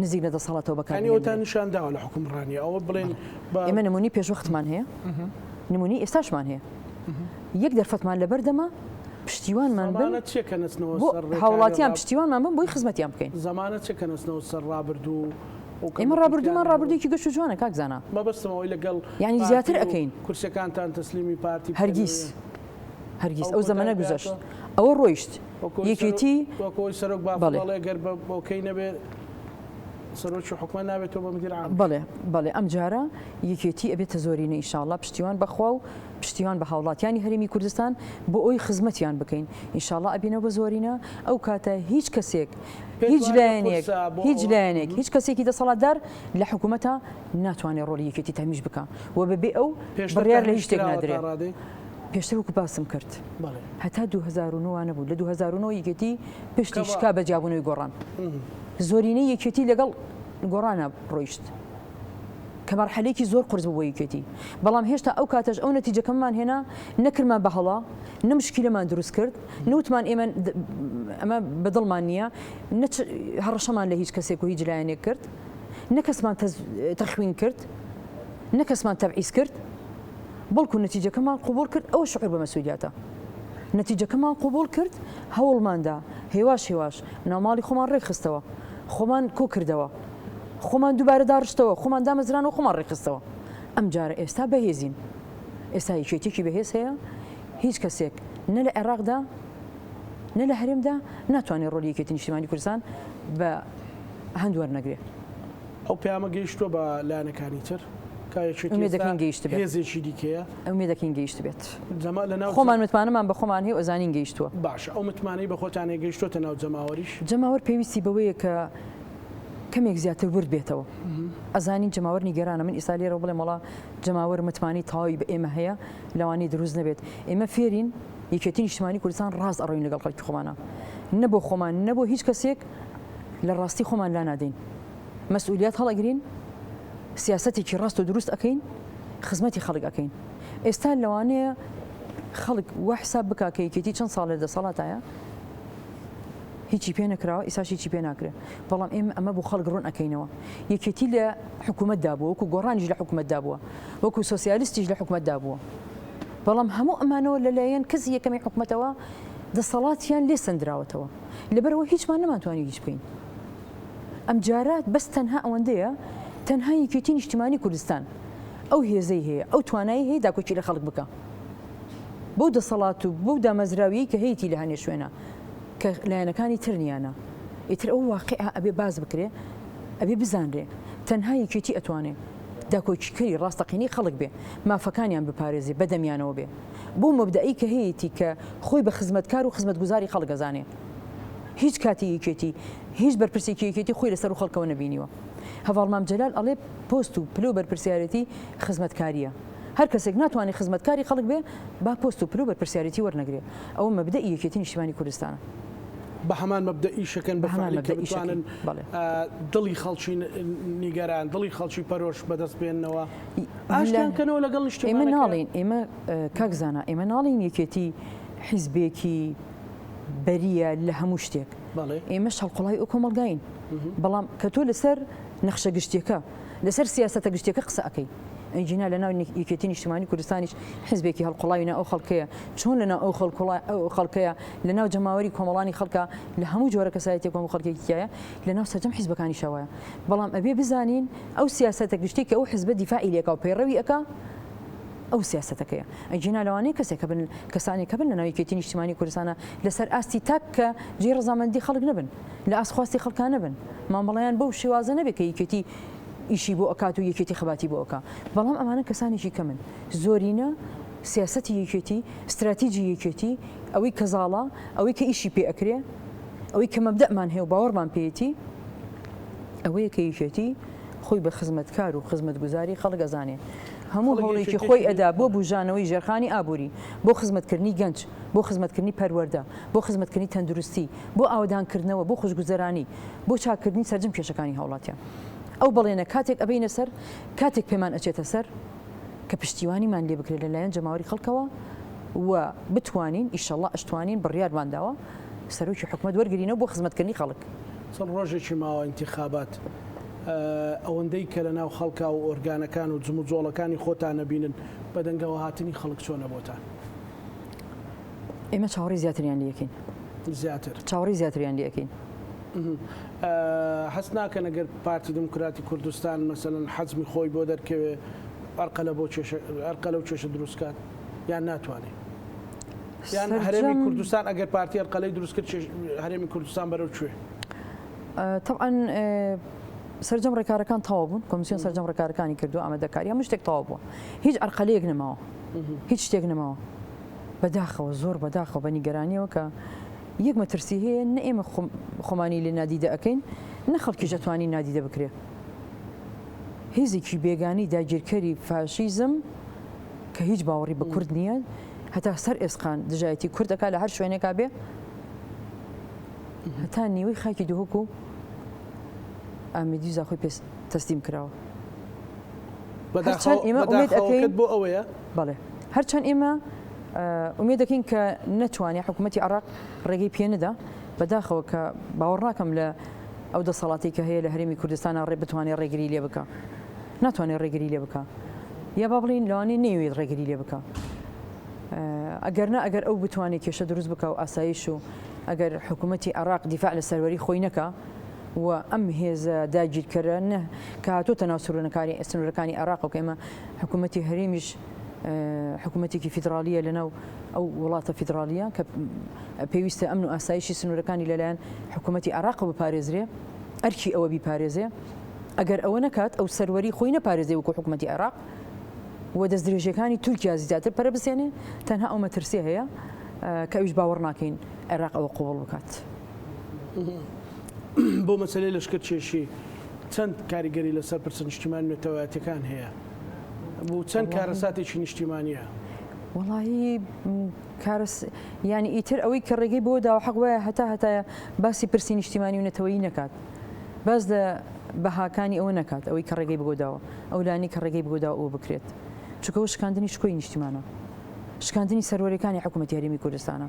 نزیک لە دەسەڵاتەوە بەکار یانی ئەوەتان نیشان داوە لە حوکمڕانی ئەوە بڵێن بە. ئێمە نموونەی پێشوەختمان هەیە، نموونەی ئێستاشمان هەیە. یەک دەرفەتمان لەبەردەمە پشتیوانمان بن زەمانەت چیە کە نەچنەوە بۆ سەر ڕێکاری هاوڵاتیان ڕاب پشتیوانمان بن بۆی خزمەتیان بکەین. زەمانەت چیە کە نەچنەوە سەر ڕابردوو و ئێمە ڕابردوومان کەموکورتیان هەبوو؟ ڕابردوویەکی گەش و جوانە کاک زانا. مەبەستم ئەوەی لەگەڵ یانی پارتی زیاتر و ئەکەین. کورسیەکانتان تەسلیمی پارتی بکەن هەرگیز هەرگیز ئەو ئەو زەمەنە کۆتایی گوزەشت پێهاتووە؟ ئەوە ڕۆیشت وەکو ئەوەی سەرۆک یەکێتی وەکو ئەوەی سەرۆک بافڵ بەڵێ. ئەڵێ گەر بە ئۆکەی نەبێ سەرۆکی حکومەت نابێتەوە بە مدیر عام. بەڵێ بەڵێ ئەمجارە یەکێتی ئەبێتە زۆرینە ئیشاڵڵا پشتیوان بەخوا و پشتیوان بە هاوڵاتیانی هەرێمی کوردستان بۆ ئەوی خزمەتیان بکەین ئینشاڵڵا ئەبینەوە بە زۆرینە ئەو کاتە هیچ کەسێک پێت هیچ وانیە لایەنێک قورسە بۆ هیچ ئەوە؟ لایەنێک هیچ کەسێکی دەسەڵاتدار لە حکوومەتە ناتوانێت ڕۆڵی یەکێتی تەهمیش بکا و بەبێ ئەو پێشتر بڕیار لە تەهمیش هیچ شتێک کراوە تا نادرێ. ڕادەی؟ پێشتر وەکو باسم کرد بەڵێ. هەتا 2009 وا نەبوو لە 2009 یەکێتی پشتی کە بە شکا بە جیابوونەوەی گۆڕان زۆرینەی یەکێتی لەگەڵ گۆڕانا ڕۆیشت کە مەرحەلەیەکی زۆر قورس بوو بۆ یەکێتی بەڵام هێشتا ئەو کاتەش ئەو نەتیجە کەممان هێنا نەکردمان بە هەڵە نە مشکیلەمان دروست کرد نەوتمان ئێمە ئەمە بەدڵمان نییە نە هەڕەشەمان لە هیچ کەسێک و هیچ لایەنێک کرد نە کەسمان تەخوین کرد نە کەسمان تەبعیز کرد بەڵکو نەتیجەکەمان قبوڵ کرد ئەوە شعور بە مەسئولیاتە نەتیجەکەمان قبوڵ کرد هەوڵماندا هێواش هێواش ناوماڵی خۆمان ڕێکخستەوە خۆمان کۆکردەوە خۆمان دووبارە داڕشتەوە، خۆمان دامەزرانەوە، خۆمان ڕێکخستەوە. ئەمجارە ئێستا بەهێزین. ئێستا یەکێتییەکی بەهێز هەیە، هیچ کەسێک نە لە عێراقدا نە لە هەرێمدا ناتوانێت ڕۆڵی یەکێتی نیشتیمانی کوردستان بە هەند وەرنەگرێ. ئەو پەیامە گەیشتووە بە لایەنەکانی تر کە یەکێتی ئومێد ئێستا دەکەین گەیشتبێت. هێزێکی دیکەیە؟ ئومێد دەکەین گەیشتبێت. جەما لەناو خۆمان متمانەمان بە خۆمان هەیە و ئەزانین گەیشتووە. باشە ئەو متمانەی بە خۆتان هەیە گەیشتووەتە ناو جەماوەریش؟ جەماوەر پێویستی بەوەیە کە کەمێک زیاتر ورد بێتەوە. ئەزانین جەماوەر نیگەرانە، من ئیستا لێرەوە بڵێم وەڵا جەماوەر متمانەی تەواوی بە ئێمە هەیە لەوانەیە دروست نەبێت. ئێمە فێرین یەکێتی نیشتمانی کوردستان ڕاست ئەڕۆین لەگەڵ خەڵکی خۆمانا. نە بۆ خۆمان نە بۆ هیچ کەسێک لە ڕاستی خۆمان لانادەین. مەسئولیات هەڵئەگرین، سیاسەتێکی ڕاست و دروست ئەکەین، خزمەتی خەڵک ئەکەین. ئێستا لەوانەیە خەڵک وا حساب بکا کە یەکێتی چەند ساڵ لە دەسەڵاتایە، هیچی پێ نەکراوە ئیساش هیچی پێ ناکرێ بەڵام ئێمە ئەمە بۆ خەڵک ڕوون ئەکەینەوە یەکێتی لە حکوومەتدا بووە وەکو گۆڕانیش لە حکوومەتدا بووە وەکو سۆسیالیستیش لە حکوومەتدا بووە بەڵام هەموو ئەمانەوە لەلایەن کەسی یەکەمی حکوومەتەوە دەسەڵاتیان لێ سەندراوەتەوە لەبەرەوە هیچمان نەمانتوانی هیچ بکەین ئەمجارە بەس تەنها ئەوەندەیە تەنها یەکێتی نیشتیمانی کوردستان ئەو هێزەی هەیە ئەو توانایی هەیە داکۆکی لە خەڵک بکە بەو دەسەڵات و بەو دامەزراویەی کە هەیەتی لە هەنێ شوێنە کە لایەنەکانی تر نیانە ئیتر ئەو واقیعە ئەبێ باس بکرێ ئەبێ بزانرێ تەنها یەکێتی ئەتوانێ داکۆکیکەری ڕاستەقینەی خەڵک بێ مافەکانیان بپارێزێ بەدەمیانەوە بێ بەو مەبدەئەی کە هەیەتی کە خۆی بە خزمەتکار و خزمەتگوزاری خەڵک ئەزانێ هیچ کاتی یەکێتی هیچ بەرپرسێکی یەکێتی خۆی لەسەرو خەڵکەوە نەبینیوە هەڤاڵ مام جەلال ئەڵێ پۆست و پلە و بەرپرسیارێتی خزمەتکاریە هەر کەسێک ناتوانێ خزمەتکاری خەڵک بێ با پۆست و پلە و بەرپرسیارێتی وەرنەگرێ. ئەوە مەبدەئی یەکێتی نیشتیمانی کوردستانە. بە هەمان مەبدەء ئیشەکەن بە بە هەمان فعلی کە مەبدەء ئیشەکەین بتوانن بەڵێ. دڵی خەڵکی نیگەران، دڵی خەڵکی پەرۆش بەدەست بێننەوە، لە ئاشتیان کەنەوە لەگەڵ ئێمە نیشتیمانەکەیان. ناڵێین ئێمە کاک زانا ئێمە ناڵێین یەکێتی حیزبێکی بەرییە لە هەموو شتێک. بەڵێ. ئێمەش هەڵقوڵاوی ئەو کۆمەڵگایین. بەڵام کە تۆ لەسەر نەخشە گشتییەکە، لەسەر سیاسەتە گشتییەکە قسە ئەکەی، ئەگینا لە ناو یەکێتی نیشتیمانی کوردستانیش حزبێکی هەڵقوڵاوی ناو ئەو خەڵکەیە، چۆن لە ناو ئەو خەڵکەیە، لە ناو جەماوەری کۆمەڵانی خەڵکە، لە هەموو جۆرە کەسایەتیەک و هەموو خەڵکێکی تیایە، لە ناو سەرجەم حزبەکانیشا وایە. بەڵام ئەبێ بزانین ئەو سیاسەتە گشتیەی کە ئەو حزبە دیفاعی لێ ئەکا و پەیڕەوی ئەکا، ئەو سیاسەتەکەیە. ئەگینا لەوانەیە کەسێک هەبن، کەسانێک هەبن لە ناو یەکێتی نیشتیمانی کوردستانا لەسەر ئاستی تاک کە جێی ڕەزامەندی خەڵک نەبن، لە ئاست خواستی خەڵکا نەبن، مامەڵەیان بەو شێوازە نەبێ کە یەکێتی ئیشی بۆ ئەکات و یەکێتی خەباتی بۆ ئەکا بەڵام ئەمانە کەسانێکی کەمن زۆرینە سیاسەتی یەکێتی ستراتیجی یەکێتی ئەوەی کە زاڵە ئەوەی کە ئیشی پێ ئەکرێ ئەوەی کە مەبدەمان هەیە و باوەڕمان پێیەتی ئەوەیە کە یەکێتی خۆی بە خزمەتکار و خزمەتگوزاری خەڵک ئەزانێ هەموو خەڵک هەوڵێکی یەکێتیەکی خۆی ئەدا بۆ بوژانەوەی ژێرخانی ئابووری بۆ خزمەتکردنی گەنج بۆ خزمەتکردنی پەروەردە بۆ خزمەتکردنی تەندروستی بۆ ئاوەدانکردنەوە بۆ خوشگوزەرانی بۆ چاککردنی سەرجەم کێشەکانی هاوڵاتیان. ئەو بەڵێنە کاتێک ئەبەینە سەر، کاتێک پێمان ئەچێتە سەر کە پشتیوانیمان لێ بکرێت لە لایەن جەماوەری خەڵکەوە و بتوانین، ئیشەڵا ئەشتوانین، بڕیارمان داوە سەرۆکی حکومەت وەرگرینەوە بۆ خزمەتکردنی خەڵک. چەند ڕۆژێکی ماوە ئینتیخابات، ئەوەندەی کە لە ناو خەڵکا و ئۆرگانەکان و جموجۆڵەکانی خۆتان ئەبینن، بەدەنگەوەهاتنی خەڵک چۆنە بۆتان؟ ئێمە چاوەڕێی زیاتریان لێ ئەکەین. زیاتر؟ چاوەڕێی زیاتریان لێ ئەکەین. هەست ناکەن ئەگەر پارتی دیموکراتی کوردستان مەسەلەن حەجمی خۆی بۆ دەرکەوێ ئەرقەلە بۆ کێشە ئەرقەلە و کێشە دروست کات یان ناتوانێ؟ یان هەرێمی کوردستان ئەگەر پارتی ئەرقەلەی دروست کرد هەرێمی کوردستان بەرەو کوێ؟ تەبعەن سەرجەم ڕێکارەکان تەواو بوون کۆمیسیۆن سەرجەم ڕێکارەکانی کردو ئامادەکاری هەموو شتێک تەواو بووە هیچ ئەرقەلەیەک نەماوە هیچ شتێک نەماوە بەداخەوە زۆر بەداخەوە بە نیگەرانیەوە کە یەک مەترسی هەیە نە ئێمە خۆمانی لێ نادیدە ئەکەین نە خەڵکیش ئەتوانی نادیدە بکرێ هێزێکی بێگانی داگیرکەری فاشیزم کە هیچ باوەڕی بە کورد نییە هەتا سەر ئێسقان دژایەتی کورد ئەکا لە هەر شوێنێکا بێ هەتا نیوەی خاکی دهۆک و ئامێدی و زاخۆی پێ تەسلیم کراوە. هەرچەند ئێمە ئومێد ئەکەین بۆ ئەوەیە بەڵێ هەرچەند ئێمە ئومێد دەکەین کە نەتوانێت حکوومەتی عراق ڕێگەی پێ نەدا بەداخەوە کە باوەڕ ناکەم لە ئەو دەسەڵاتی کە هەیە لە هەرێمی کوردستانە ڕێ بتوانێت ڕێگری لێ بکە ناتوانێت ڕێگری لێ بکە یا با بڵین لەوانەیە نەیەوێت ڕێگری لێ بکە ئەگەر نا ئەگەر ئەو بتوانێت کێشە دروست بکە و ئاسایش و ئەگەر حکوومەتی عێراق دیفاع لە سەروەری خۆی نەکا و ئەم هێزە داگیرکەرە نە کە هاتۆتە ناو سنوورەکانی سنوورەکانی عێراق و کە ئێمە حکوومەتی هەرێمیش حکوومەتێکی فیدراڵیە لەناو ئەو وڵاتە فیدراڵیە کە پێویستە ئەمن و ئاسایشی سنوورەکانی لەلایەن حکوومەتی عێراقەوە بپارێزرێ ئەرکی ئەوە بیپارێزێ ئەگەر ئەوە نەکات ئەو سەروەری خۆی نەپارێزێ وەکو حکوومەتی عێراق و دەستدرێژیەکانی تورکیا زیاتر پەرە بسێنێ تەنها ئەو مەترسیە هەیە کە ئەویش باوەڕ ناکەین عێراق ئەوە قبوڵ بکات. بۆ مەسەلەی لەشکرکێشی چەند کاریگەری لەسەر پرسە نیشتیمانی نەتەوایەتیەکان هەیە و چەند کارەساتێکی نیشتیمانیە؟ وەڵایی کارەس یانی ئیتر ئەوەی کە ڕێگەی بۆ داوە حەق وایە هەتا هەتایە باسی پرسی نیشتیمانی و نەتەوەیی نەکات باس لە بەهاکانی ئەوە نەکات ئەوەی کە ڕێگەی بۆ داوە ئەو لانی کە ڕێگەی بۆ داوە ئەوە بکرێت چونکە ئەوە شکاندنی شکۆی نیشتیمانە شکاندنی سەروەریەکانی حکوومەتی هەرێمی کوردستانە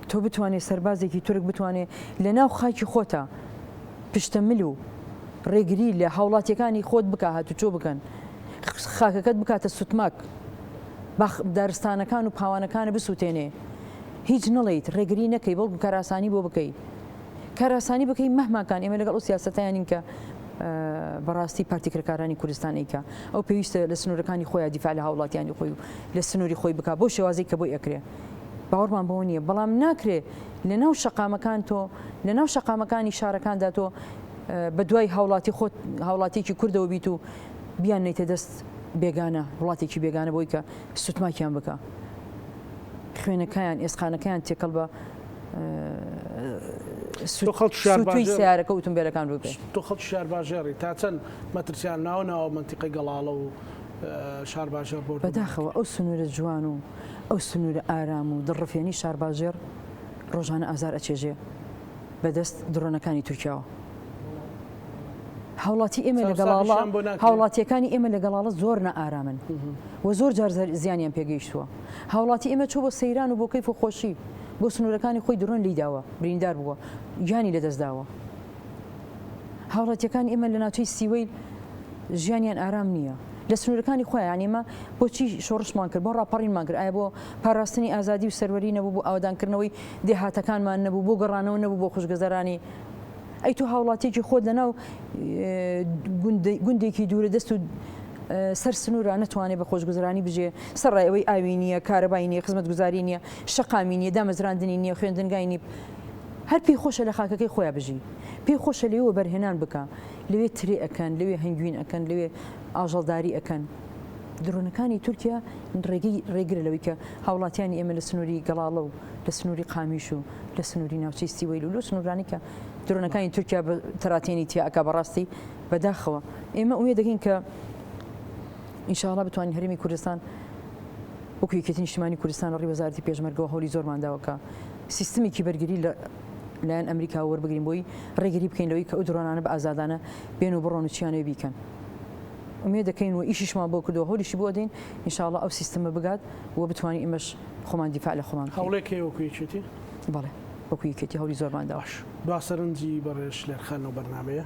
تۆ بتوانێ سەربازێکی تورک بتوانێ لە ناو خاکی خۆتا پشتە مل و ڕێگری لە هاوڵاتیەکانی خۆت بکا هاتوچۆ بکەن خاکەکەت بکاتە سوتماک باخ دارستانەکان و پاوانەکانە بسووتێنێ هیچ نەڵێیت ڕێگری نەکەی بەڵکو کارئاسانی بۆ بکەی کارئاسانی بکەی مەهماکان ئێمە لەگەڵ ئەو سیاسەتەیانین کە بەڕاستی پارتی کرێکارانی کوردستان ئەیکا ئەو پێویستە لە سنوورەکانی خۆیان دیفاع لە هاوڵاتیانی خۆی و لە سنووری خۆی بکا بەو شێوازەی کە بۆی ئەکرێ باوەڕمان بەوە نییە بەڵام ناکرێ لە ناو شەقامەکان تۆ لە ناو شەقامەکانی شارەکاندا تۆ بە دوای هاوڵاتی خۆت هاوڵاتیکی کوردەوە بیت و بیان نیتە دەست بێگانە وڵاتێکی بێگانە بۆی کە سوتماکیان بکە خوێنەکەیان ئێسقانەکەیان تێکەڵ بە سوتوی سیارەکە ئوتومبێلەکان ببێ. تۆ خەڵکی شارباژێڕی تا چەند مەترسیان ناوە ناوە مەنتیقەی گەڵاڵە و شارباژێڕ بۆردومان کرد؟ بەداخەوە ئەو سنوورە جوان و ئەو سنوورە ئارام و دڵڕفێنی شارباژێڕ ڕۆژانە ئازار ئەچێژێ بەدەست درۆنەکانی تورکیاوە. هاوڵاتی ئێمە لە گەڵاڵە هاوڵاتیەکانی ئێمە لە گەڵاڵە زۆر نائارامن و زۆر جار زیانیان پێگەیشتووە هاوڵاتی ئێمە چۆ بۆ سەیران و بۆ کەیف و خۆشی بۆ سنوورەکانی خۆی درۆن لی داوە بریندار بووە گیانی لەدەست داوە هاوڵاتیەکانی ئێمە لە ناوچەی سیوەیل ژیانیان ئارام نییە لە سنوورەکانی خۆیان ئێمە بۆچی شۆڕشمان کرد بۆ ڕاپەڕینمان کرد ئایا بۆ پاراستنی ئازادی و سەروەری نەبوو بۆ ئاوەدانکردنەوەی دێهاتەکانمان نەبوو بۆ گەڕانەوە نەبوو بۆ خوشگەزەرانی ئەی تۆ هاوڵاتیەکی خۆت لەناو گوندێکی دوورە دەست و سەر سنوورا نەتوانێ بە خۆشگوزرانی بژێ سەرڕای ئەوەی ئاوی نییە کارەبای نییە خزمەتگوزاری نییە شەقامی نییە دامەزراندنی نییە خوێندنگای نییە هەر پێی خۆشە لە خاکەکەی خۆیان بژی پێی خۆشە لەوێ وەبەرهێنان بکا لەوێ ترێ ئەکەن لەوێ هەنگوین ئەکەن لەوێ ئاژەڵداری ئەکەن درۆنەکانی تورکیا ڕێگەی ڕێگرە لەوەی کە هاوڵاتیانی ئێمە لە سنووری گەڵاڵە و لە سنووری قامیش و لە سنووری ناوچەی سیوەیل و لەو سنوورانەی کە درۆنەکانی تورکیا بە تەراتێنی تیا ئەکا بەڕاستی بەداخەوە ئێمە ئومێد دەکەین کە ئینشاڵا بتوانین هەرێمی کوردستان وەکو یەکێتی نیشتمانی کوردستان لە ڕێی وەزارەتی پێشمەرگەوە هەوڵی زۆرمان داوە کە سیستمێکی بەرگری لە لایەن ئەمریکاوە وەربگرین بۆی ڕێگری بکەین لەوەی کە ئەو درۆنانە بە ئازادانە بێن و بڕۆن و چیانەوێ بیکەن. ئومێد دەکەین و ئیشیشمان بۆ کردووە هەولیشی بۆ ئەدەین ان شاء اللە ئەو سیستمە بگات و بتوانین ئێمەش خۆمان دیفاع لە خۆمان بکەین. هەوڵێک هەیە وەکو یەکێتی؟ بەڵێ وەکو یەکێتی هەوڵی زۆرمان داوە. باش دوا سەرنجی بەڕێز شلێر خان لەو بەرنامەیە؟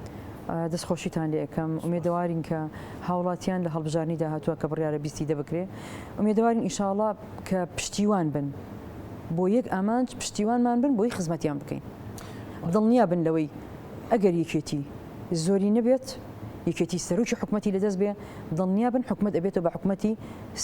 دەست خۆشیتان لێ ئەکەم ئومێدەوارین کە هاوڵاتیان لە هەڵبژاردنی داهاتووە کە بڕیارە 20 ی دە بکرێ ئومێدەوارین ان شاء اللە کە. کە پشتیوان بن بۆ یەک ئامانج پشتیوانمان بن بۆی خزمەتیان بکەین. دڵنیا بن لەوەی ئەگەر یەکێتی زۆری نەبێت، یەکێتی سەرۆکی حکومەتی لەدەست بێ، دڵنیا بن حکومەت ئەبێتەوە بە حکومەتی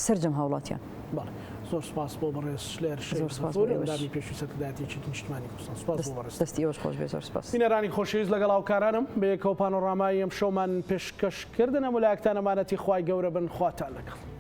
سەرجەم هاوڵاتیان. بەڵێ زۆر سپاس بۆ بەڕێز شلێر شەریف زۆر سپاس بۆ غەفور ئێوەش. ئەندامی پێشووی سەرکردایەتی یەکێتی نیشتمانی کوردستان. سپاس بۆ بەڕێزتان. دەستی ئێوەش خۆش بێ زۆر سپاس. بینەرانی خۆشەویست لەگەڵ هاوکارانم بەیەکەوە پانۆڕامای ئەمشەومان پێشکەش کردن هەموو لایەکتان ئەمانەتی خوای گەورە بن خواتان لەگەڵ.